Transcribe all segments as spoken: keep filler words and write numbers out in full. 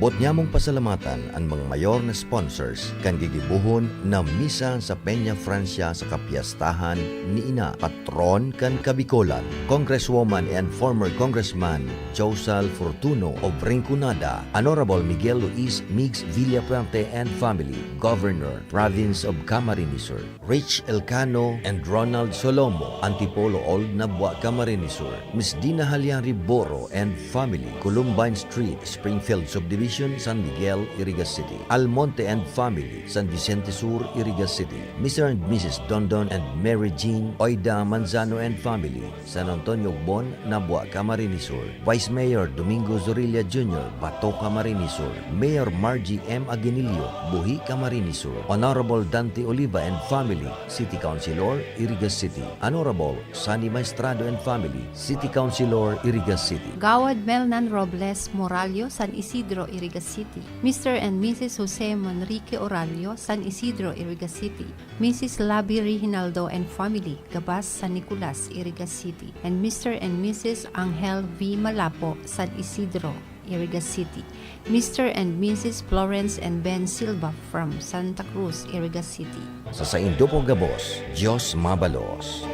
Bot nyamong pasalamatan an mga mayor na sponsors kan gigibohon na misa sa Peña Francia sa kapyastahan ni Ina, patron kan Kabicolan, Congresswoman and former Congressman Josal Fortuno of Rinconada, Honorable Miguel Luis Migs Villafuerte and family, Governor, Province of Camarines Sur. Rich Elcano and Ronald Solomo, Antipolo Old Nabua, Camarines Sur. Miss Dina Halyari Boro and family, Columbine Street, Springfield Subdivision, San Miguel, Iriga City. Almonte and family, San Vicente Sur, Iriga City. Mister and Missus Dondon and Mary Jean Oida Manzano and family, San Antonio Bon, Nabua, Camarines Sur. Vice Mayor Domingo Zorilla Junior, Bato, Camarines Sur. Mayor Margie M Aguinillo, Buhi, Camarines Sur. Honorable Dante Oliva and family, City Councilor, Iriga City. Honorable Sonny Maestrado and family, City Councilor, Iriga City. Gawad Melnan Robles Morallo, San Isidro, Iriga City. Mister and Missus Jose Manrique Orallo, San Isidro, Iriga City. Missus Labi Reginaldo and family, Gabas, San Nicolas, Iriga City. And Mister and Missus Angel V Malapo, San Isidro, Iriga City. Mister and Missus Florence and Ben Silva from Santa Cruz, Iriga City. Sa saindo po gabos, Diyos mabalos.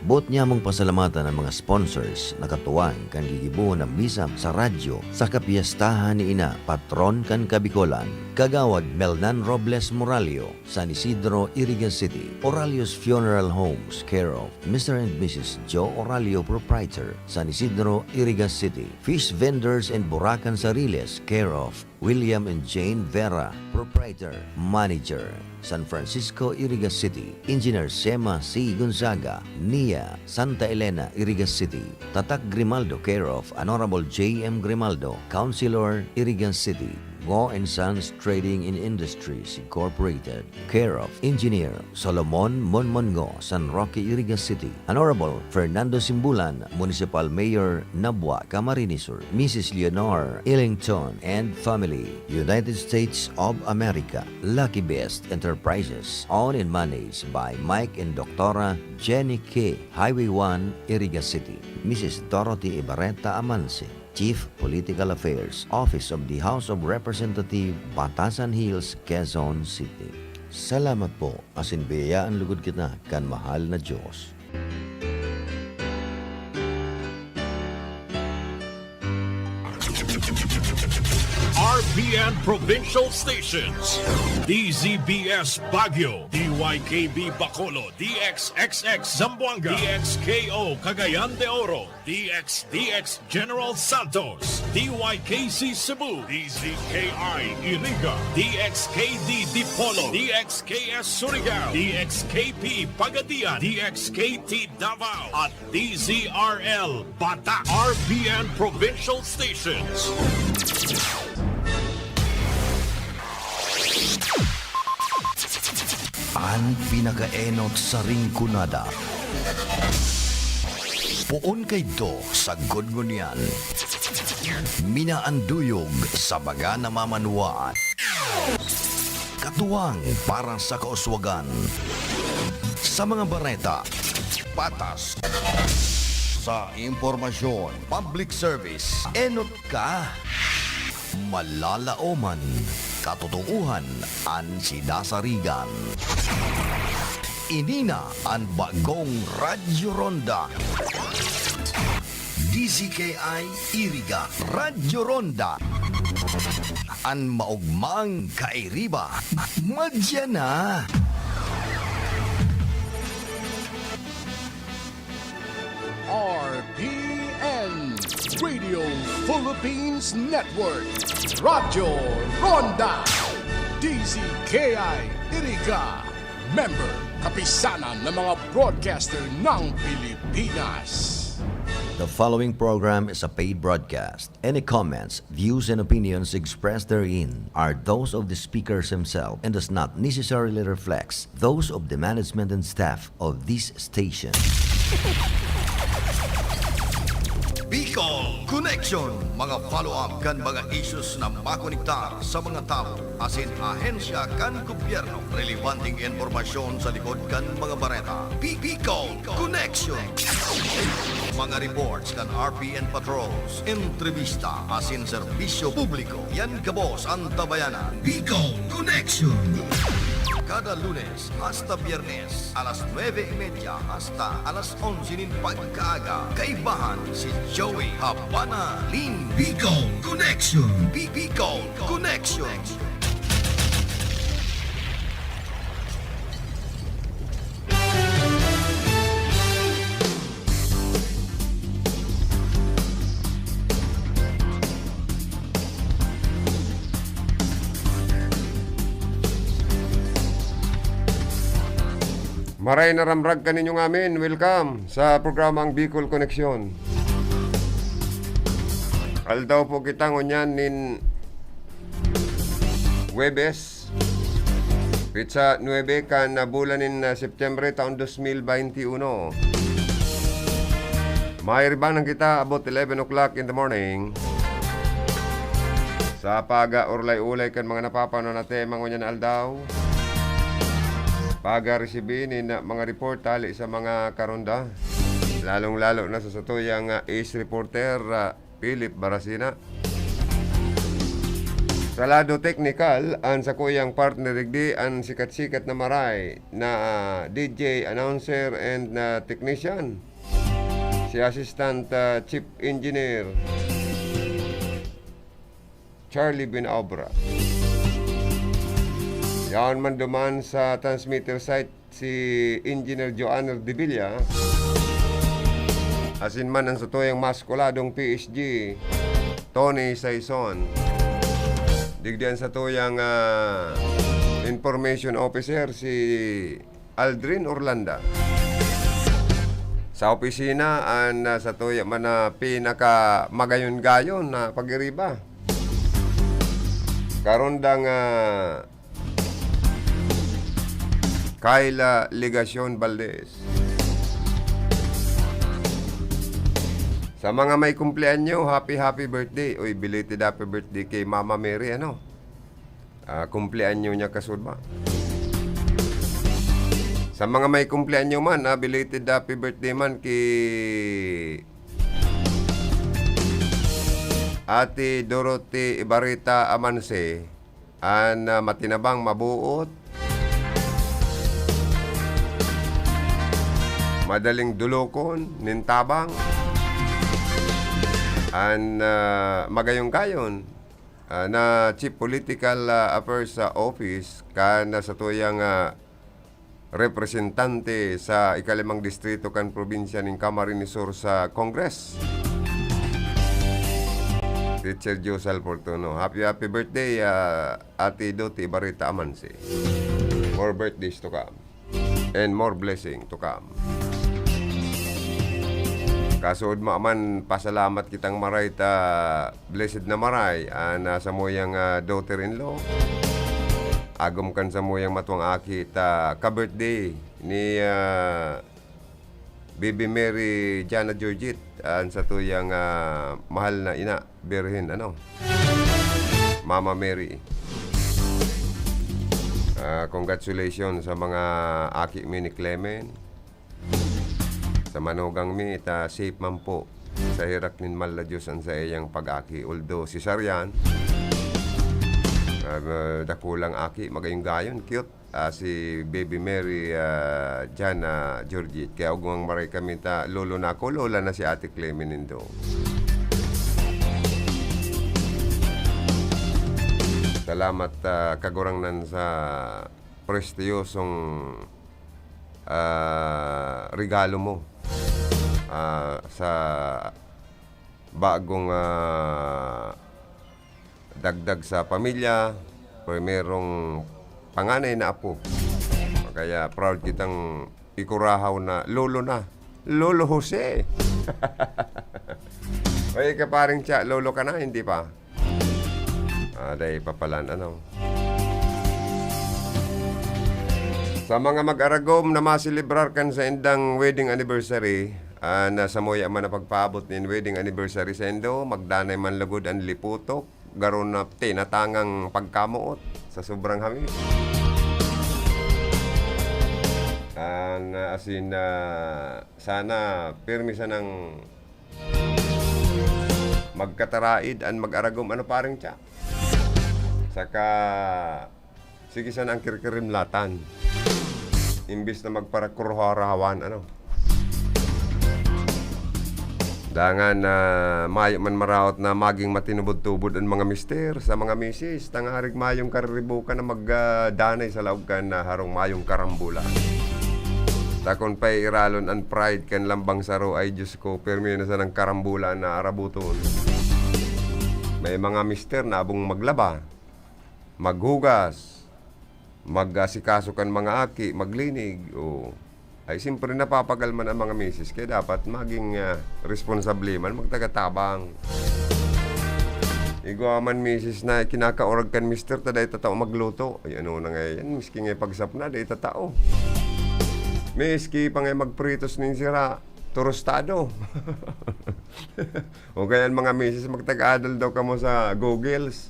Bot nyamong pasalamatan an mga sponsors na katuwang kan gigibohon na misa sa radyo sa kapyastahan ni Ina, patron kan Kabicolan, Kagawad Melnan Robles Morallo, San Isidro, Iriga City. Oralio's Funeral Homes, care of Mister and Missus Joe Oralio, Proprietor, San Isidro, Iriga City. Fish Vendors and Burakan Sariles, care of William and Jane Vera, Proprietor, Manager, San Francisco, Iriga City. Engineer Sema C Gonzaga, Nia, Santa Elena, Iriga City. Tatak Grimaldo, care of Honorable J M Grimaldo, Councilor, Iriga City. Go and Sons Trading and Industries Incorporated, care of Engineer Solomon Monmongo, San Roque, Iriga City. Honorable Fernando Simbulan, Municipal Mayor, Nabua, Camarines Sur. Missus Leonor Ellington and family, United States of America. Lucky Best Enterprises, owned and managed by Mike and Doctora Jenny K, Highway one, Iriga City. Missus Dorothy Ibarreta Amanse, Chief Political Affairs, Office of the House of Representative, Batasan Hills, Quezon City. Salamat po, asin biyayaan lugod kita kan mahal na Diyos. R P N Provincial Stations, D Z B S Baguio, D Y K B Bacolod, D X X X Zamboanga, D X K O Cagayan de Oro, D X D X General Santos, D Y K C Cebu, D Z K I Iriga, D X K D Dipolog, D X K S Surigao, D X K P Pagadian, D X K T Davao, at D Z R L Bata. R P N Provincial Stations. An pinakaenot sa Rinconada. Poon kaidto sagkod ngunyan. Minaanduyog sa baga na mamanwaan. Katuwang para sa kauswagan. Sa mga bareta, patas. Sa impormasyon, public service, enot ka. Malalaoman, katotoohan an sinasarigan. Ini na an bagong Radyo Ronda. D Z K I Iriga, Radyo Ronda. An maogmang kairiba, madya na. R P N, Radio Philippines Network, Radyo Ronda, D Z K I Iriga, member, Kapisanan ng mga Broadcaster ng Pilipinas. The following program is a paid broadcast. Any comments, views, and opinions expressed therein are those of the speakers himself and does not necessarily reflect those of the management and staff of this station. Bicol Connection, mga follow-up kan mga issues na makonektar sa mga tawo asin ahensya kan gobyerno, relebanteng impormasyon sa likod kan mga bareta. Bi-, Bicol Connection, mga reports kan R P N patrols, entrebista asin serbisyo publiko. Yan gabos an tabayanan. Bicol Connection. Kada Lunes hasta Biyernes, alas nuebe y media hasta alas onse nin pagkaaga. Kaibahan si Joey Habana Lin. Bicol Connection. Bi-, Bicol Connection. Maray na ramrag kaninyo ngamin. Welcome sa programang Bicol Connection. Aldaw po kita ngunyan nin Huwebes, petsa nuebe kan bulan nin, ah, Setyembre, taon dos mil baynte uno. May ribanan kita about eleven o'clock in the morning. Sa pag-urlay-ulay kan mga napapanon na tema ngunyan na aldaw, pag-resibi nin, ah, mga report hali sa mga karonda, lalong-lalo na sa satuyang, ah, ace reporter, ah, Philip Barasina. Sa lado teknikal, an sakuyang partner digdi, an sikat-sikat na maray na, ah, D J, announcer, and, ah, technician, si Assistant, ah, Chief Engineer Charlie Binobra. Yaon man duman sa transmitter site si Engineer Joanner Devilla, asin man an satuyang mas kuladong P S G, Tony Saison. Digdi an satuyang, ah, information officer, si Aldrin Orlanda. Sa opisina, an, ah, satuya man na pinakamagayon-gayon na pag-iriba. Karondang, ah, Kayla Legacion Valdez. Sa mga may kumpleanyo, happy, happy birthday. Uy, belated happy birthday kay Mama Mary, ano? Ah, kumpleanyo niya kasudma. Sa mga may kumpleanyo man, ah, belated happy birthday man ki Ate Dorothy Ibarita Amanse, an, ah, matinabang, mabuot, madaling dulokon nin tabang, an, ah, magayong-gayon, ah, na Chief Political, ah, Affairs sa Office kan, ah, satuyang, ah, representante sa ikalimang distrito kan probinsya nin Camarines Sur sa Congress, Teacher Joe Salfortuno. Happy, happy birthday, ah, Ate Doti Barita Amansi. More birthdays to come. And more blessing to come. Kasuodma man, pasalamat kitang maray ta blessed na maray an, ah, samuyang, ah, daughter-in-law. Agom kan samuyang matwang aki ta ka-birthday ni, ah, Baby Mary Jana Georgette, an satuyang, ah, mahal na ina, Birhen, ano, Mama Mary. Ah, congratulations sa mga aki mi ni Clement. Sa manugang mi, ta safe man po sa herak nin mahal na Diyos an saiyang pag-aki. Although cesarean, ah, dakulang aki, magayong gayon, cute. Ah, si Baby Mary, ah, Jana Georgette. Kaya ugmang maray kami ta, lolo na ako, lola na si Ate Clement nindo. Salamat, ah, Kagurangnan, sa prestiyosong, ah, regalo mo, ah, sa bagong, ah, dagdag sa pamilya, primerong panganay na apo. Kaya proud kitang ikurahaw na lolo na. Lolo Jose! Oy, kaparing Cha, lolo ka na, hindi pa? Ah, dai pa palan, ano? Sa mga mag-aragom na maselebrar kan saindang wedding anniversary, Ah, na samuya man na pagpaabot nin wedding anniversary saindo, magdanay man lugod an liputok, garo na tinatangang pagkamoot sa sobrang hamis. Ah, na, as in, ah, sana pirmi sanang magkataraid an mag-aragom, ano, pareng tiya. Saka, sige sana ang kirkirimlatan. Imbis na magparakurharawan, ano. Dangan na mayo man maraot na maging matinubod-tubod an mga mister sa mga misis, tangarig mayong kariribukan na magdanay sa laog kan, ah, harong mayong karambola. Ta kun pairalon an pride kan lambang saro, ay Diyos ko, pirmi na sanang karambola na arabuton. May mga mister na abong maglaba, maghugas, mag-asikaso kan mga aki, maglinig, o. Ay, siyempre, napapagal man ang mga misis, kaya dapat maging, ah, responsable man, magtagatabang. Igwa man misis na kinakaurag kan mister ta dai tatao magluto. Ay, ano na nga yan? Miski nga pagsapna, dai tatao. Miski pa nga magpritos nin sira, turustado. O kaya ang mga misis, magtag-adal daw kamo sa Googles,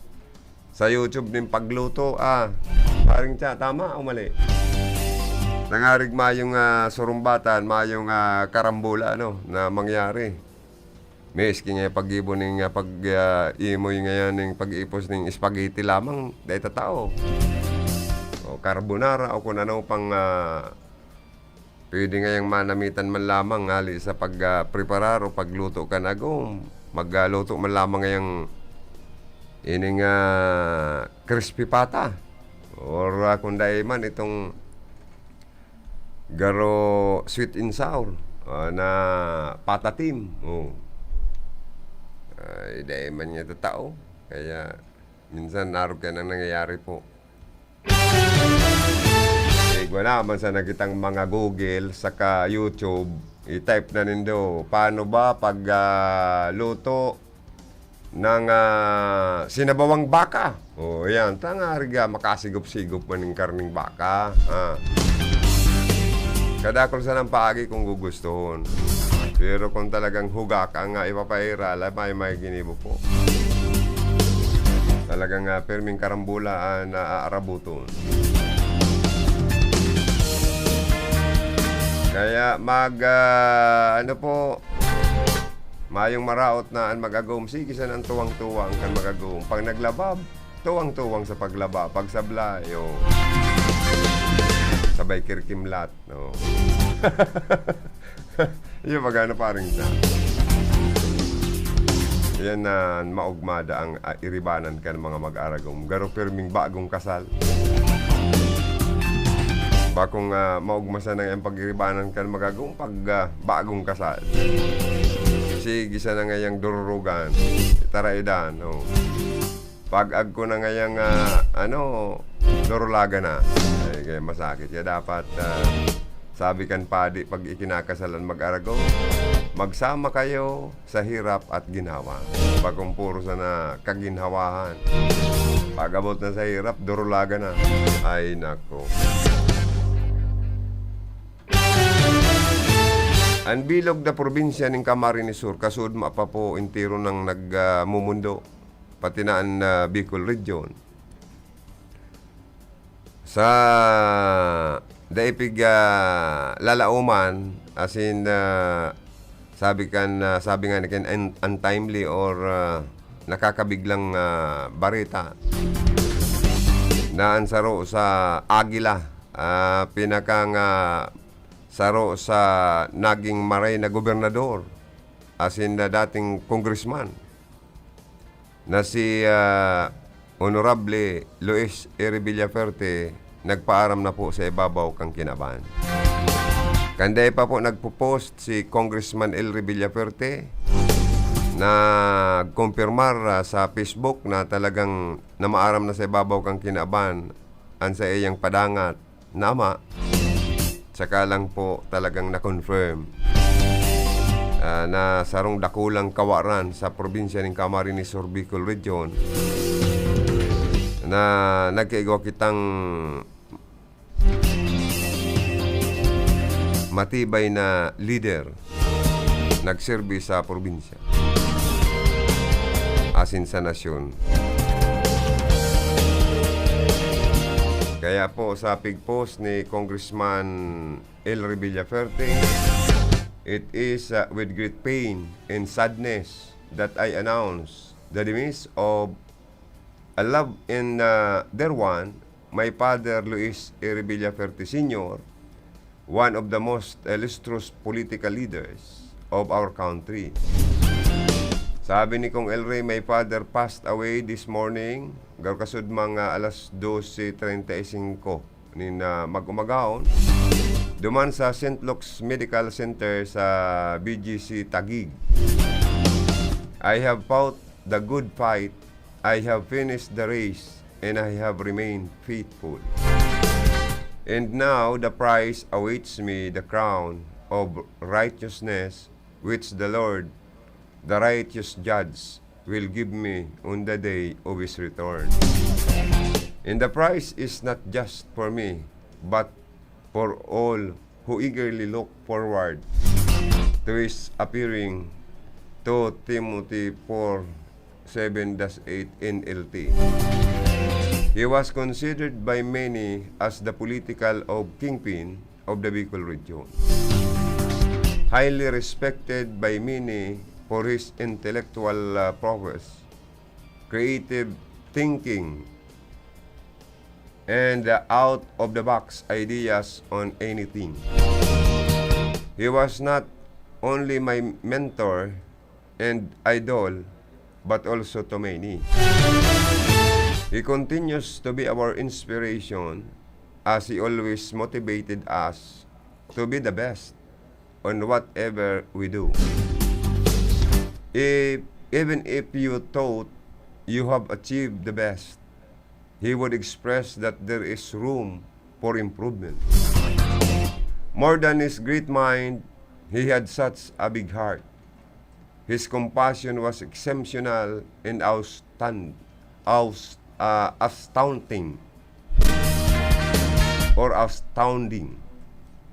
sa YouTube nin pagluto, ah. Paring Cha, tama o mali? Nangarig mayong, ah, surumbatan, mayong, ah, karambola, ano, na mangyari. Miski nga pag-ibo ning, ah, pag, ah, imoy ngayon ning pag-ipos ning spaghetti lamang, dai tatao. O carbonara o kung ano pang, ah, pwede ngayang manamitan man lamang hali sa pag, ah, preparar o pagluto kan agom. Magluto man lamang ngayang ining, ah, crispy pata. Or, ah, kung dai man itong garo sweet and sour, ah, na patatim. Oh. Ay, dai man niya tatao. Kaya, minsan, narog ka nang nangyayari po. Eh, wala man sana kitang mga Google saka YouTube. I-type na nindo, paano ba pag, ah, luto ng, ah, sinabawang baka? O, yan. Tangarig, ah, makasigop-sigop man ning karning baka. Ah. Kadakul sanang paagi kung gugustuhon. Pero kung talagang hugak ang, ah, ipapaira, ala, may, may ginibo po. Talagang, ah, pirming karambola, ah, na aarabuton. Kaya mag, ah, ano po, mayong maraot na an mag-agom. Sige, sana ang tuwang-tuwang kan mag-agom. Pag naglabab, tuwang-tuwang sa paglaba. Pag sablay, oh. Sabay kirkimlat, no? Yung magana, paring Cha. Yan na maugmada ang, ah, iribanan kan mga mag-aragom. Garo pirming bagong kasal. Bakong, ah, maugma sana ang pag-iribanan kan mag-agom pag, ah, bagong kasal. Sige sana ngayang dururugan. Taraidan, oh. Pag-agko na ngayang, ah, ano, durulagan na. Ay, kaya masakit. Kaya dapat, ah, sabi kan padi, pag ikinakasal an mag-aragom, "Magsama kayo sa hirap at ginhawa." Bakong puro sana kaginhawahan. Pag-abot na sa hirap, durulagan na. Ay, nako. An bilog na probinsya nin Camarines Sur, kasuodma pa po entero nang nag, ah, mumundo, pati na an, ah, Bicol Region. Sa dai pig, ah, lalaoman, as in, ah, sabi kan, ah, sabi nga ni kan un-, untimely or, ah, nakakabiglang, ah, bareta na an saro sa Aguila, ah, pinaka nga saro sa naging maray na gobernador, as in, ah, dating congressman na si, ah, Honorable Luis Eric Villafuerte nagpaaram na po sa ibabaw kan kinaban. Kan dai pa po nagpo-post si Congressman Elry Villafuerte, nagkumpirmar, ah, sa Facebook na talagang namaaram na sa ibabaw kan kinaban an saiyang padangat na ama, saka lang po talagang na-confirm, ah, na sarong dakulang kawaran sa probinsya nin Camarines Sur, Bicol Region na nagkaigwa kitang matibay na lider nagserbi sa probinsya, asin sa nasyon. Kaya po, sa pigpost ni Congressman El Rey Villafuerte, "It is, uh, with great pain and sadness that I announce the demise of a love and, uh, dear one, my father, Luis A. Rey Villafuerte Senior, one of the most illustrious political leaders of our country." Sabi ni Cong El Rey, "My father passed away this morning, garo kasud mga alas dose treinta y cinco nin, ah, mag-umagahon, duman sa Saint Luke's Medical Center sa B G C Taguig. I have fought the good fight, I have finished the race, and I have remained faithful. And now the prize awaits me, the crown of righteousness, which the Lord, the righteous judge, will give me on the day of his return. And the prize is not just for me, but for all who eagerly look forward to his appearing." Two Timothy four, seven dash eight N L T. He was considered by many as the political of kingpin of the Bicol region. Highly respected by many for his intellectual, uh, prowess, creative thinking, and, uh, out-of-the-box ideas on anything. He was not only my mentor and idol, but also to many. He continues to be our inspiration, as he always motivated us to be the best on whatever we do. If, even if you thought you have achieved the best, he would express that there is room for improvement. More than his great mind, he had such a big heart. His compassion was exceptional and outstand-, aus-, ah, astounding, or astounding.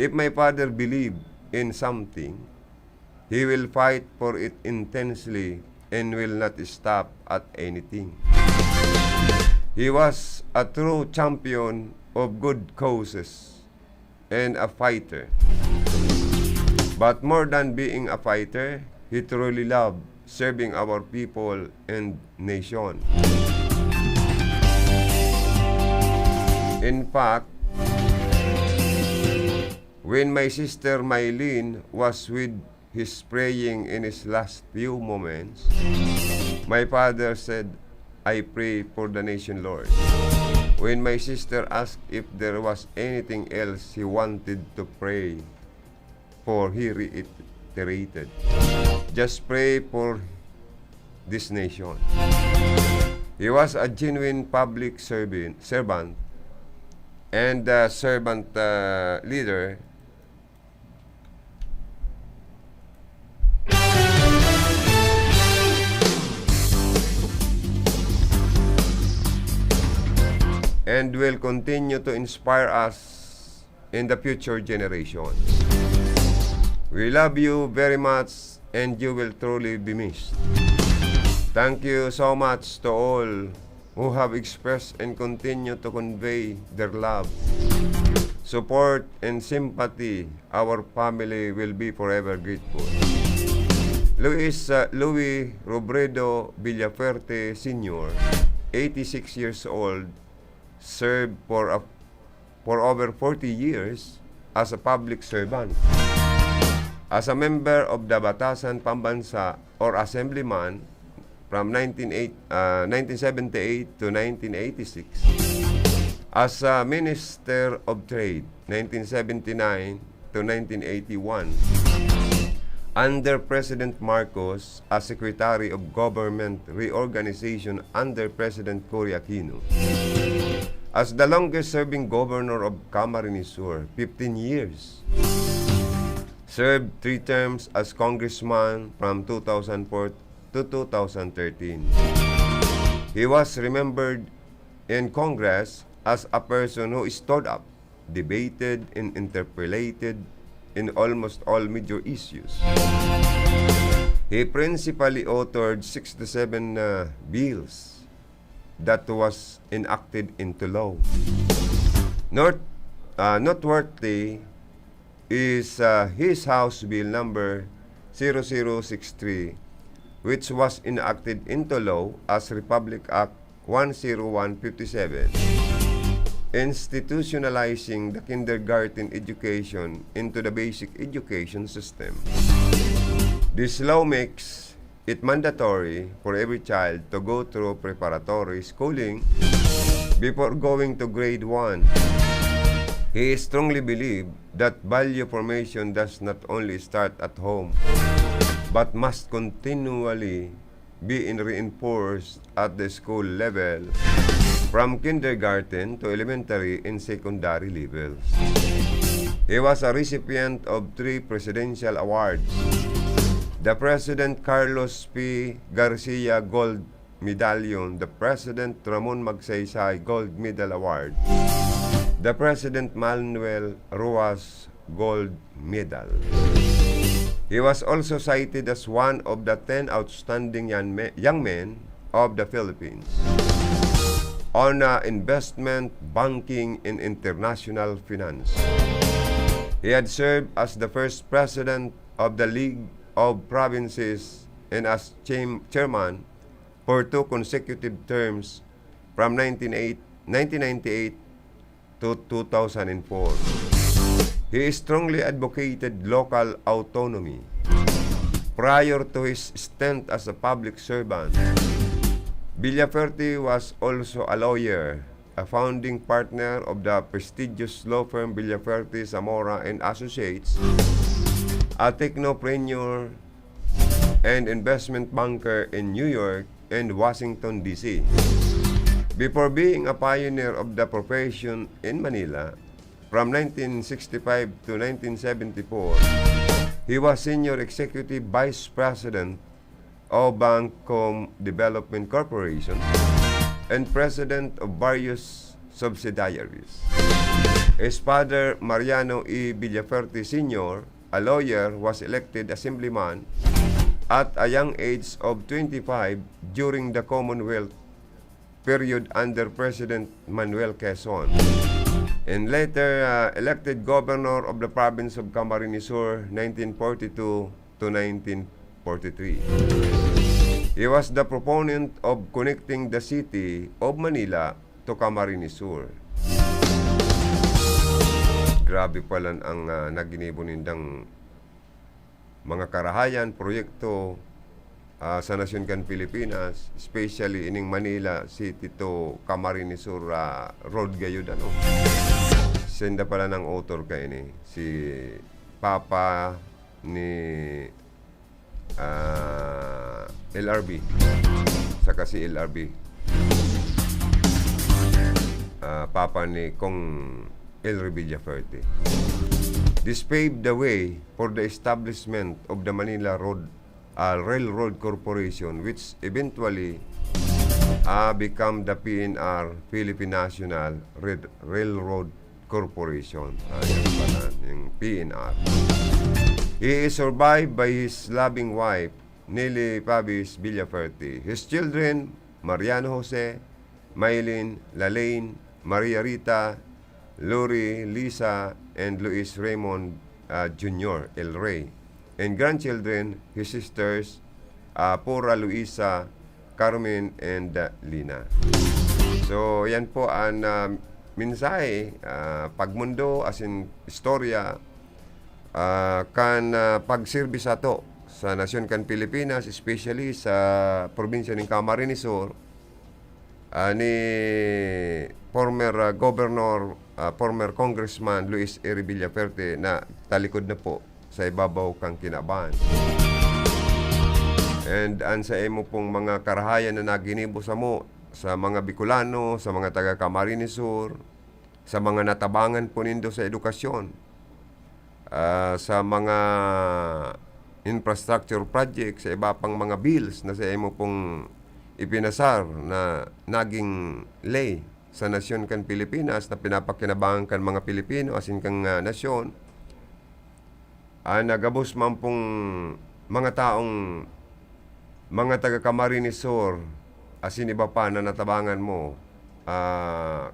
If my father believed in something, he will fight for it intensely and will not stop at anything. He was a true champion of good causes and a fighter. But more than being a fighter, he truly loved serving our people and nation. In fact, when my sister Mylene was with his praying in his last few moments, my father said, "I pray for the nation, Lord." When my sister asked if there was anything else he wanted to pray for, he reiterated, "Just pray for this nation." He was a genuine public servant, servant and, uh, servant, uh, leader, and will continue to inspire us in the future generations. We love you very much and you will truly be missed. Thank you so much to all who have expressed and continue to convey their love, support, and sympathy. Our family will be forever grateful. Luis, uh, Louis Robredo Villafuerte Senior, eighty-six years old, served for a, for over forty years as a public servant, as a member of the Batasan Pambansa or Assemblyman from nineteen eight, uh, nineteen seventy-eight to nineteen eighty-six, as a Minister of Trade, nineteen seventy-nine to nineteen eighty-one, under President Marcos, as Secretary of Government Reorganization under President Cory Aquino, as the longest-serving governor of Camarines Sur, fifteen years. Served three terms as congressman from two thousand four to two thousand thirteen. He was remembered in Congress as a person who stood up, debated, and interpellated in almost all major issues. He principally authored sixty-seven, uh, bills that was enacted into law. Not, uh, noteworthy is, uh, his House Bill number zero zero six three, which was enacted into law as Republic Act one zero one fifty-seven, institutionalizing the kindergarten education into the basic education system. This law makes it mandatory for every child to go through preparatory schooling before going to grade one. He strongly believed that value formation does not only start at home, but must continually be in reinforced at the school level, from kindergarten to elementary and secondary levels. He was a recipient of three presidential awards: the President Carlos P. Garcia Gold Medallion, the President Ramon Magsaysay Gold Medal Award, the President Manuel Roxas Gold Medal. He was also cited as one of the ten outstanding young me-, young men of the Philippines on, uh, investment, banking, and international finance. He had served as the first president of the League of Provinces and as cham-, chairman for two consecutive terms from nineteen eight, nineteen ninety-eight to two thousand and four. He strongly advocated local autonomy prior to his stint as a public servant. Villafuerte was also a lawyer, a founding partner of the prestigious law firm Villafuerte, Zamora and Associates, a technopreneur and investment banker in New York and Washington, D C. Before being a pioneer of the profession in Manila, from nineteen sixty-five to nineteen seventy-four, he was Senior Executive Vice President of Bank Com Development Corporation and President of various subsidiaries. His father, Mariano E. Villafuerte Senior, a lawyer, was elected assemblyman at a young age of twenty-five during the Commonwealth period under President Manuel Quezon, and later, uh, elected governor of the province of Camarines Sur, nineteen forty-two to nineteen forty-three. He was the proponent of connecting the city of Manila to Camarines Sur. Grabe pala ang, ah, naginibo nindang mga karahayan, proyekto, ah, sa nasyon kan Pilipinas, especially ining Manila City to Camarines Sur, ah, road gayud, ano. Senda pala ng author ka ini, si Papa ni, ah, L R B, saka si L R B, ah, Papa ni Kong Elry Villafuerte. This paved the way for the establishment of the Manila Road, ah, Railroad Corporation, which eventually, ah, become the P N R, Philippine National Red-, Railroad Corporation. Ah, yan pala, yung P N R. He is survived by his loving wife, Nelly Pabis Villafuerte. His children, Mariano Jose, Maylin, Lalaine, Maria Rita, Lori, Lisa, and Luis Raymond, ah, Junior, El Rey. And grandchildren, his sisters, ah, Pura, Luisa, Carmen, and, ah, Lina. So, yan po ang, ah, mensahe, ah, pagmundo, asin istorya, ah, kan, ah, pagserbi sato sa nasyon kan Pilipinas, especially sa probinsya nin Camarines Sur, ah, ni former, ah, Governor, ah, former Congressman Luis Eri Villaferte na talikod na po sa ibabaw kan kinaban. And an saimo pong mga karahayan na naginibo samo sa mga Bicolano, sa mga taga Camarines Sur, sa mga natabangan po nindo sa edukasyon, ah, sa mga infrastructure project, sa iba pang mga bills na saimo pong ipinasar na naging ley sa nasyon kan Pilipinas na pinapakinabangan kan mga Pilipino asin kan, ah, nasyon. Ah, nagabos man pong mga taong, mga taga Camarines Sur, asin iba pa na natabangan mo, ah,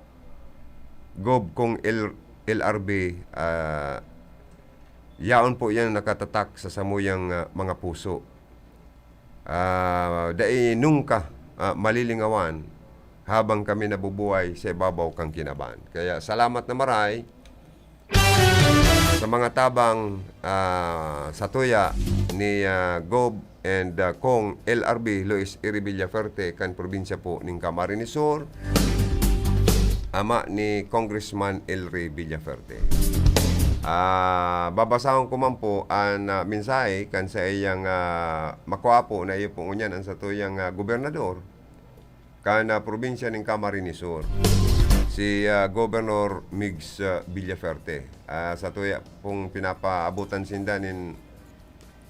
Gob Cong L-, L R B, ah, yaon po yan nakatatak sa samuyang, ah, mga puso. Ah, dai nungka, ah, malilingawan habang kami nabubuhay sa ibabaw kan kinaban. Kaya salamat na maray sa mga tabang, ah, sa tuya ni, ah, Gob and, ah, Cong L R B Luis Iri Villaferte kan probinsya po ning Camarines Sur, ama ni Congressman Elry Villaferte. Ah, babasahon ko man po an, ah, mensahe kan saiyang, ah, makwapo na iyo po ngunyan an satuyang, ah, gobernador kan, ah, probinsya nin Camarines Sur, si, ah, Governor Migs, ah, Villaferte. Ah, sa tuya pong pinapaabotan sinda nin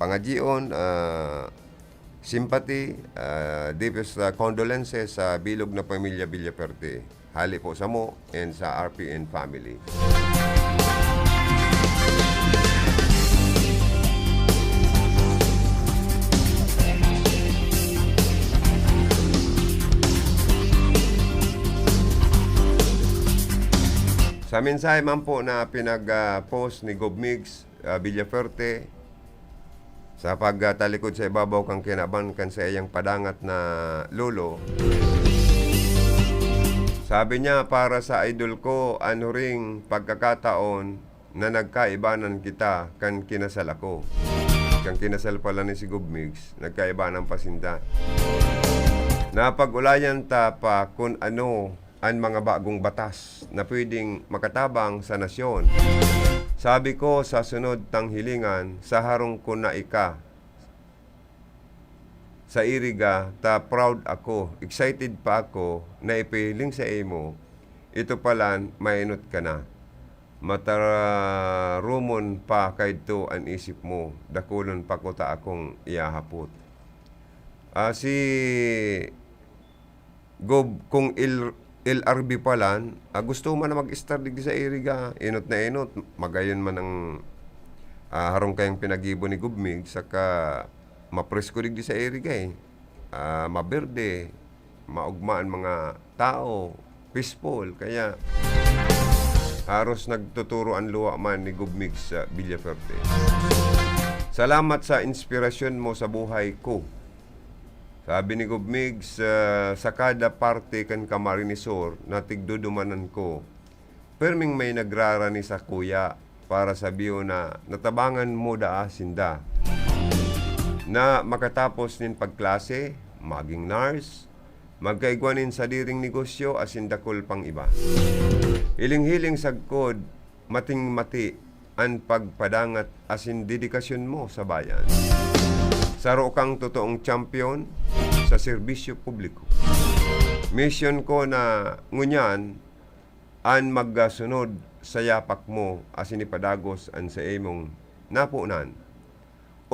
pangadyion, ah, sympathy, ah, deepest, ah, condolences sa bilog na pamilya Villaferte. Hali po samo and sa R P N family. Sa mensahe man po na pinag, ah, post ni Gob Migs, ah, Villaferte, sa pagtalikod sa ibabaw kan kinaban kan saiyang padangat na lolo. Sabi niya, "Para sa idol ko, an huring pagkakataon na nagkaibanan kita kan kinasal ako." Kan kinasal pala ni si Gob Migs, nagkaibanan pa sinda. Napag-ulayan ta pa kun ano an mga bagong batas na pwedeng makatabang sa nasyon. Sabi ko, sa sunod tang hilingan, sa harong ko na ika, sa iriga, ta proud ako, excited pa ako na ipihiling sa imo, ito palan, mainot ka na. Matararumon pa kaidto an isip mo, dakulon pa kuta akong iyahapot. Ah, si Gob, kung L-, L R B palan, ah, gusto man na mag-estar digdi sa iriga, inot na inot, magayon man ang, ah, harong kayang pinagibo ni Gob Mig, saka mapresko digdi sa iriga, eh. Ah, maberde, maugma an mga tao, peaceful, kaya haros nagtuturo an luha man ni Gob Mig sa Villaferte. "Salamat sa inspirasyon mo sa buhay ko." Sabi ni Gob Mig, sa, sa kada parte kan Camarines Sur na tigdudumanan ko, perming may nagrarani sakuya para sabihon na natabangan mo daa sinda na makatapos nin pagklase, maging nurse, magkaigwa nin sadiring negosyo asin dakul pang iba. Hiling-hiling sagkod, mating-mati an pagpadangat asin dedikasyon mo sa bayan. Saro kang totoong champion sa serbisyo publiko. Misyon ko na ngunyan an magsunod sa yapak mo asin ipadagos an saimong naponan.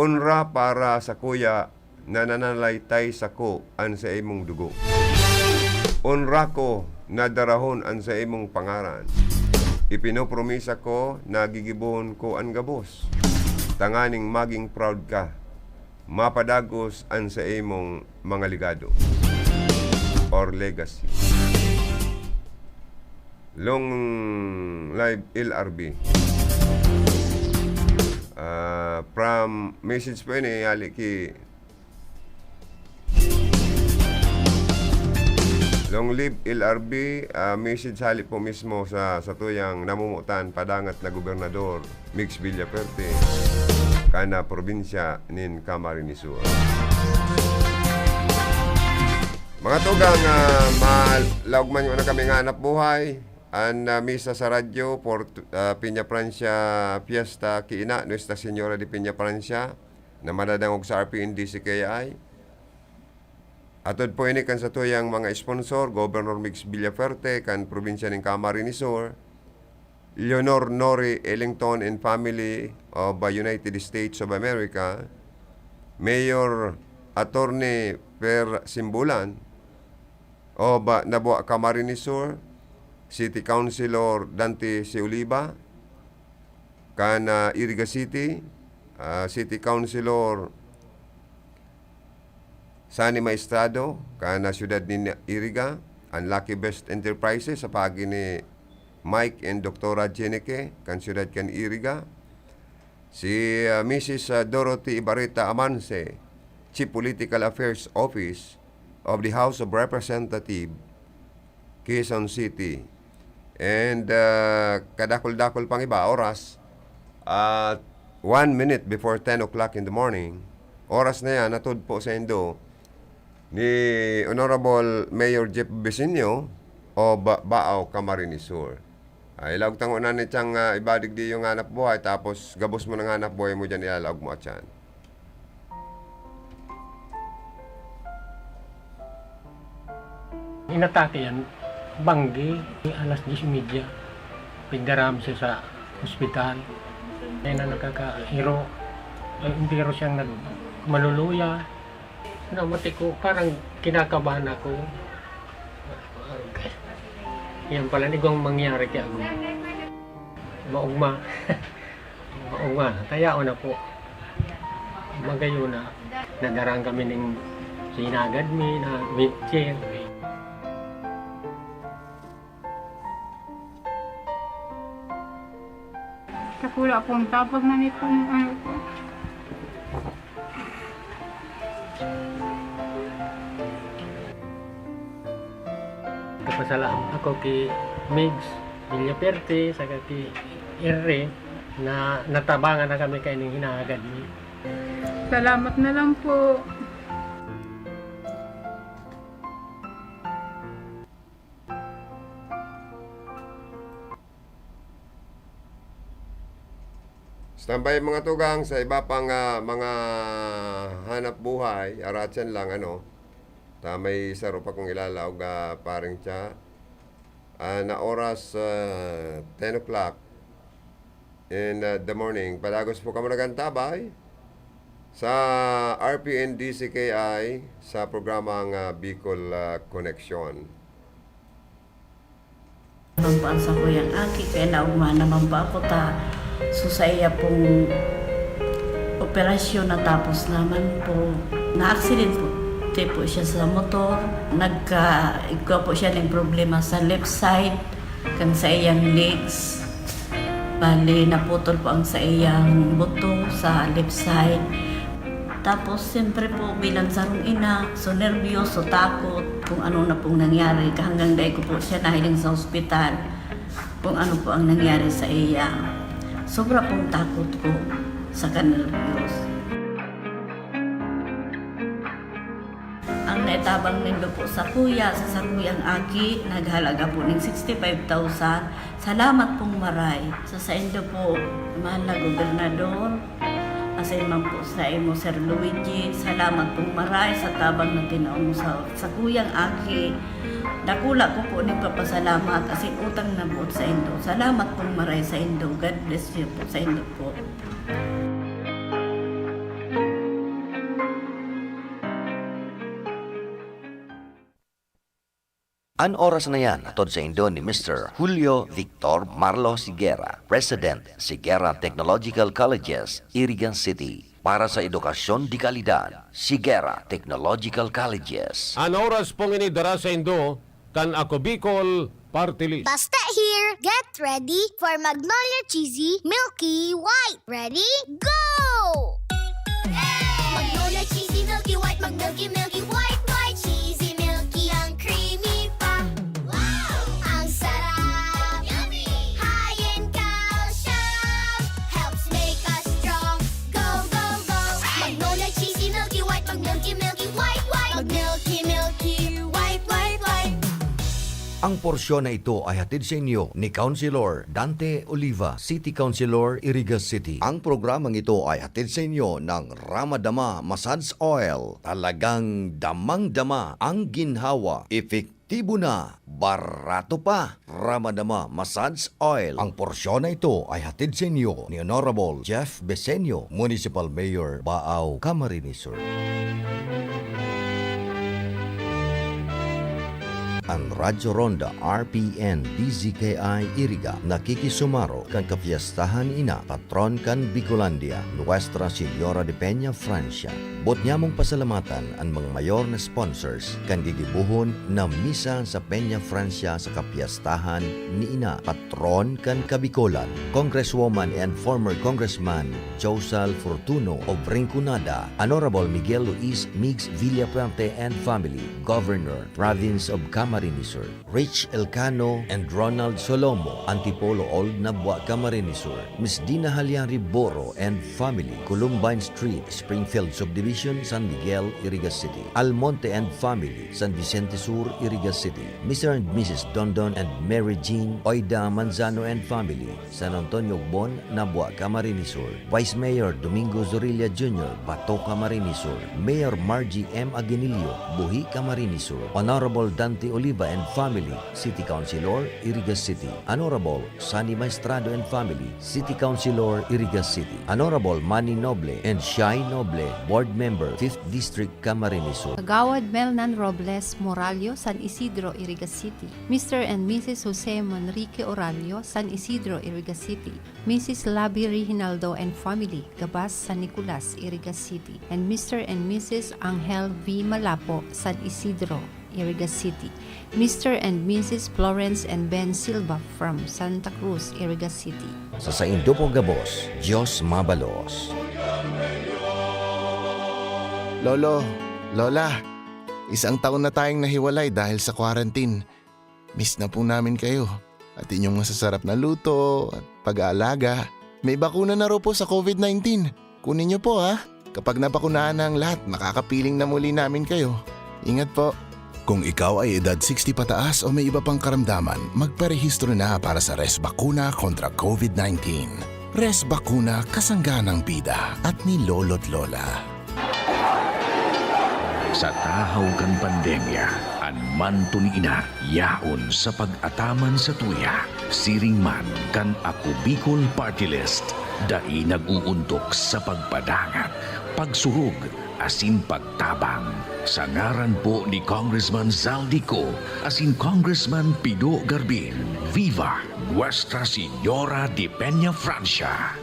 Onra para sakuya na nananalaytay sako an saimong dugo. Onra ko na darahon an saimong pangaran. Ipinopromisa ko na gigibohon ko an gabos, tanganing maging proud ka. Mapadagos an saimong mga legado or legacy. Long live L R B. Ah, from message po ini, hali ki Long live L R B, ah, message hali po mismo sa satuyang namomotan padangat na gobernador, Migs Villaferte, kan probinsya nin Camarines Sur. Mga tugang, ah, malaog man ngona kami nga hanapbuhay, an, ah, misa sa radyo, for, ah, Peña Francia Fiesta, kiina, Nuestra Señora de Peña Francia, na madadangog sa R P N D C K I. Atod po ini kan satuyang mga sponsor, Governor Migs Villaferte kan probinsya nin Camarines Sur, Leonor Nori Ellington and family of, uh, United States of America, Mayor Attorney Per Simbulan of, uh, Nabua, Camarines Sur, City Councilor Dante C. Oliva, kan, ah, Iriga City, ah, City Councilor Sonny Maestrado, kan, ah, siyudad nin Iriga, an Lucky Best Enterprises sa paagi ni Mike and Doktora Jeneke, kan siyudad kan Iriga, si, ah, Misis, ah, Dorothy Ibarreta Amance, Chief Political Affairs Office of the House of Representatives, Quezon City. And, ah, kadakul-dakul pang iba, oras, ah, one minute before ten o'clock in the morning, oras na yan, natudpo saindo ni Honorable Mayor Jeff Bisinio o Ba-, Baao, Camarines Sur. Ay, laog tango na ni tiyang, ah, ibadig di yung hanap buhay, tapos gabos mo ng hanap buhay mo dyan, ilalaog mo atyan. Inatake yan, banggi, alas diyes y media. Pigdaram siya sa ospital. Kaya na nakakairo. Ay, entero siyang nag-, maluluya. Namati ko, parang kinakabahan ako. Yan pala, igwang mangyari kay ako. Maugma. Maugma. Kaya ako na po. Magayon na. Nadarang kami ning sinagad mi na wheelchair. Dakula pong tabang na nitong ano ko. Nagpasalamat ako ki Migs Villaperte saka ki Erre na natabangan na kami kaining hinahagad mi. Salamat na lang po. Standby, mga tugang, sa iba pang, ah, mga hanap buhay, aratyan lang, ano. Ta may saro pa kong ilalaog, ah, paring Cha. Ah, na oras, ah, ten o'clock in, ah, the morning. Padagos po kamo nagantabay sa R P N D C K I sa programang, ah, Bicol, ah, Connection. Naman po ang sakuyang aki, kaya naugma naman po ako ta. So, sa iya pong operasyon natapos naman po, na-accident po. Di po siya sa motor, nagka-, igwa po siya ng problema sa left side, kan sa iyang legs. Bali, naputol po ang sa iyang buto sa left side. Tapos, siyempre po, bilang sarong ina, so nervyos, so takot, kung ano na pong nangyari. Hanggang dai ko po siya nahiling sa ospital, kung ano po ang nangyari sa iya. Sobra pong takot ko, saka nervyos. Ang naitabang nindo po sakuya, sa sakuyang aki, naghalaga po ning sixty-five thousand. Salamat pong maray. Sa saindo po, mahal na gobernador, asin man po sa imo, Sir Luigi, salamat pong maray sa tabang na tinao mo sa sakuyang aki. Dakula ko po nagpapasalamat, asin utang na buot saindo. Salamat pong maray saindo. God bless you po saindo po. An oras na yan, hatod saindo ni Mister Julio Victor Marlo Siguera, President, Siguera Technological Colleges, Irigan City. Para sa edukasyon de kalidad, Siguera Technological Colleges. An oras pong ini dara saindo kan Ako Bicol Party List. Basta here, get ready for Magnolia Cheesy Milky White. Ready? Go! Magnolia Cheesy Milky White, mag-milky, milky, white, white, cheesy, milky, ang creamy pa. Wow! Ang sarap! Yummy! High in calcium, helps make us strong. Go, go, go! Magnolia Cheesy Milky White, mag-milky, milky, white, white, mag-milky, milky, white, white, white. Ang porsyon na ito ay hatid sa inyo ni Councilor Dante Oliva, City Councilor, Iriga City. Ang programang ito ay hatid sa inyo ng Ramadama Massage Oil. Talagang damang-dama ang ginhawa, epektibo na, barato pa. Ramadama Massage Oil. Ang porsyon na ito ay hatid sa inyo ni Honorable Jeff Besenio, Municipal Mayor, Baao, Camarines Sur. An Radyo Ronda R P N D Z K I Iriga nakikisumaro kan kapyestahan ni Ina, patron kan Bicolandia, Nuestra Señora de Peña, Francia. Boot nyamong pasalamatan an mga mayor na sponsors kan gigibohon na misa sa Peña, Francia sa kapyestahan ni Ina, patron kan Kabikolan, Congresswoman and former Congressman Josal Fortuno of Rinconada, Honorable Miguel Luis Migs Villafuerte and family, Governor, Province of Camarines Sur, Rich Elcano and Ronald Solomo, Antipolo Old Nabua, Camarines Sur, Miss Dina Haliari Boro and family, Columbine Street, Springfield Subdivision, San Miguel, Iriga City, Almonte and family, San Vicente Sur, Iriga City, Mister and Missus Dondon and Mary Jean Oida Manzano and family, San Antonio Ogbon, Nabua, Camarines Sur, Vice Mayor Domingo Zorilla Junior, Bato, Camarines Sur, Mayor Margie M Aguinillo, Buhi, Camarines Sur, Honorable Dante Oliva and family, City Councilor, Iriga City, Honorable Sunny Maestrado and family, City Councilor, Iriga City, Honorable Manny Noble and Shai Noble, Board Member, Fifth District, Camarines Sur. Kagawad Melnan Robles Morallo, San Isidro, Iriga City. Mister and Missus Jose Manrique Orallo, San Isidro, Iriga City. Missus Labi Reginaldo and family, Gabas, San Nicolas, Iriga City. And Mister and Missus Angel V Malapo, San Isidro, Iriga City. Mister and Missus Florence and Ben Silva from Santa Cruz, Iriga City. Sa saindo po gabos, Diyos mabalos. Lolo, Lola, isang taon na tayong nahiwalay dahil sa quarantine. Miss na po namin kayo at inyong masasarap na luto at pag-aalaga. May bakuna na raw po sa covid nineteen. Kunin niyo po, ha? Kapag nabakunahan na ang lahat, makakapiling na muli namin kayo. Ingat po. Kung ikaw ay edad sixty pataas o may iba pang karamdaman, magparehistro na para sa Res Bakuna kontra covid nineteen. Res Bakuna, kasangga ng bida at ni Lolo't Lola. Sa tahaw kan pandemya, an manto ni Ina yaon sa pag-ataman sa tuya. Siring man kan Ako Bicol Party List, dai nag-uuntok sa pagpadangat, pagsurog, asin pagtabang. Sa ngaran po ni Congressman Zaldy Co asin Congressman Pido Garbin, viva Nuestra Señora de Peña Francia!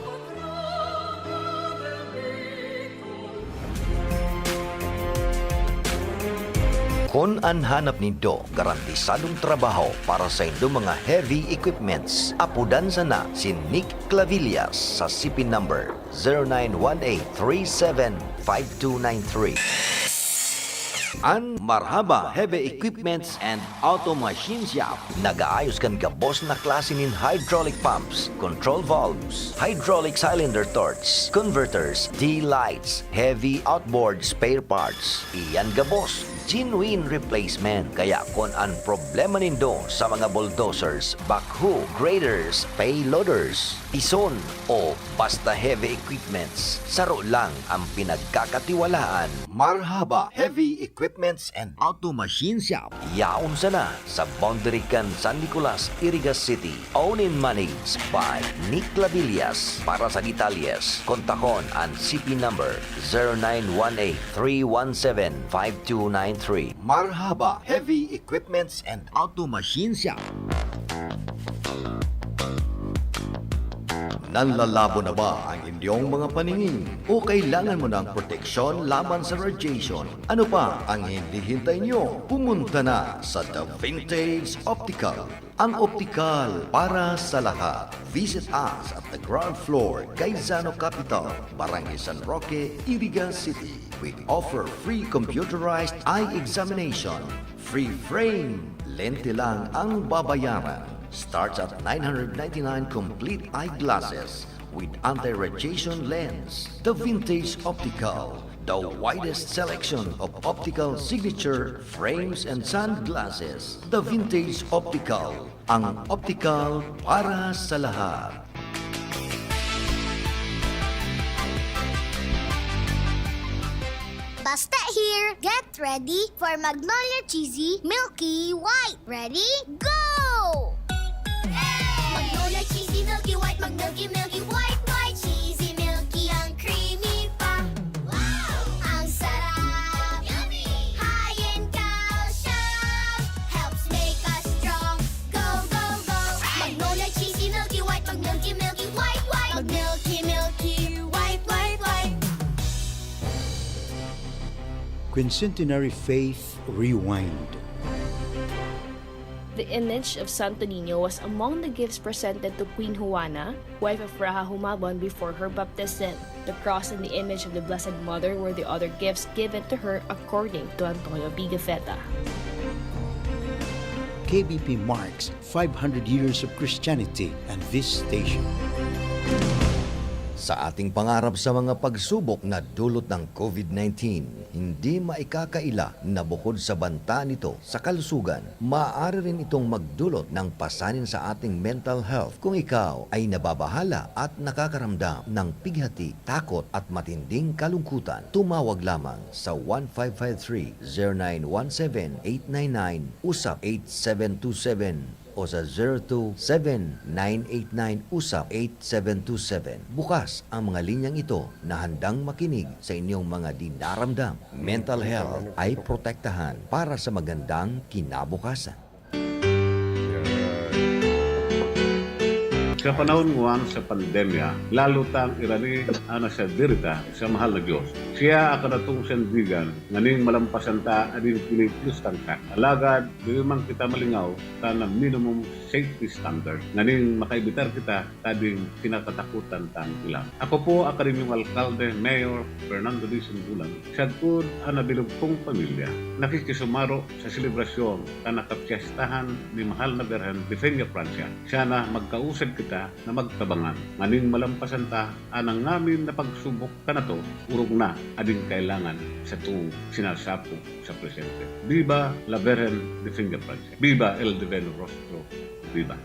Kun an hanap nindo garantisadong trabaho para sa indong mga heavy equipments, apodan sana si Nick Clavillas sa C P number zero nine one eight three seven five two nine three. An Marhaba Heavy Equipments and Auto Machine Shop nag-aayos kan gabos na klase nin hydraulic pumps, control valves, hydraulic cylinder torch, converters, D-lights, heavy outboard spare parts. Iyan gabos, genuine replacement. Kaya kun an problema nindo sa mga bulldozers, backhoe, graders, payloaders, pison, o basta heavy equipments, saro lang ang pinagkakatiwalaan. Marhaba Heavy Equipments and Auto Machine Shop. Yaon sana sa boundary kan San Nicolas, Iriga City. Owned and managed by Nick Clavillas. Para sa detalyes, kontakon an C P number zero nine one eight three one seven five two nine three. Marhaba Heavy Equipments and Auto Machine Shop. Nanlalabo na ba ang inyong mga paningin? O kailangan mo ng proteksyon laban sa radiation? Ano pa ang hinihintay nyo? Pumunta na sa The Vintage Optical, ang optikal para sa lahat. Visit us at the ground floor, Gaisano Capital, Barangay San Roque, Iriga City. We offer free computerized eye examination, free frame. Lente lang ang babayaran. Starts at nine hundred ninety-nine complete eyeglasses with anti-radiation lens. The Vintage Optical, the widest selection of optical signature frames and sunglasses. The Vintage Optical, ang optikal para sa lahat. Basta here, get ready for Magnolia Cheesy Milky White. Ready? Go! Magnolia Cheesy Milky White, mag-milky, milky white, white, cheesy, milky, ang creamy pa. Wow! Ang sarap! Yummy! High in calcium, helps make Quincentenary Faith Rewind. The image of Santo Niño was among the gifts presented to Queen Juana, wife of Raja Humabon, before her baptism. The cross and the image of the Blessed Mother were the other gifts given to her, according to Antonio Pigafetta. K B P marks five hundred years of Christianity and this station. Sa ating pangarap sa mga pagsubok na dulot ng COVID nineteen, hindi maikakaila na bukod sa banta nito sa kalusugan, maaari rin itong magdulot ng pasanin sa ating mental health. Kung ikaw ay nababahala at nakakaramdam ng pighati, takot at matinding kalungkutan, tumawag lamang sa one five five three, zero nine one seven, eight nine nine, usap eight seven two seven o sa zero two seven nine eight nine, usap eight seven two seven. Bukas ang mga linyang ito na handang makinig sa inyong mga dinaramdam. Mental health ay protektahan para sa magandang kinabukasan. Sa panahon ngunyan sa pandemya, lalo tang irani an asadiri ta sa mahal na Dios. Siya an kadatong sandigan nganing malampasan ta ading kinikilos tangka. Alagad, diri man kita malingaw ta na minimum safety standard nganing makaibitar kita ta ding kinatatakotan tang ilang. Ako po, Academyong Alkalde, Mayor Fernando D. Sumbulan, sagkod an nabilog kong pamilya, nakikisumaro sa selebrasyon kan nakapyestahan ni Mahal na Birhen de Peñafrancia. Siya na magkausad kita na magtabangan, nganing malampasan ta an nangamin na pagsubok kanato, orog na ading kailangan sa tuong sinasapog sa presente. Viva la Virgen de Peñafrancia! Viva el Divino Rostro! Viva!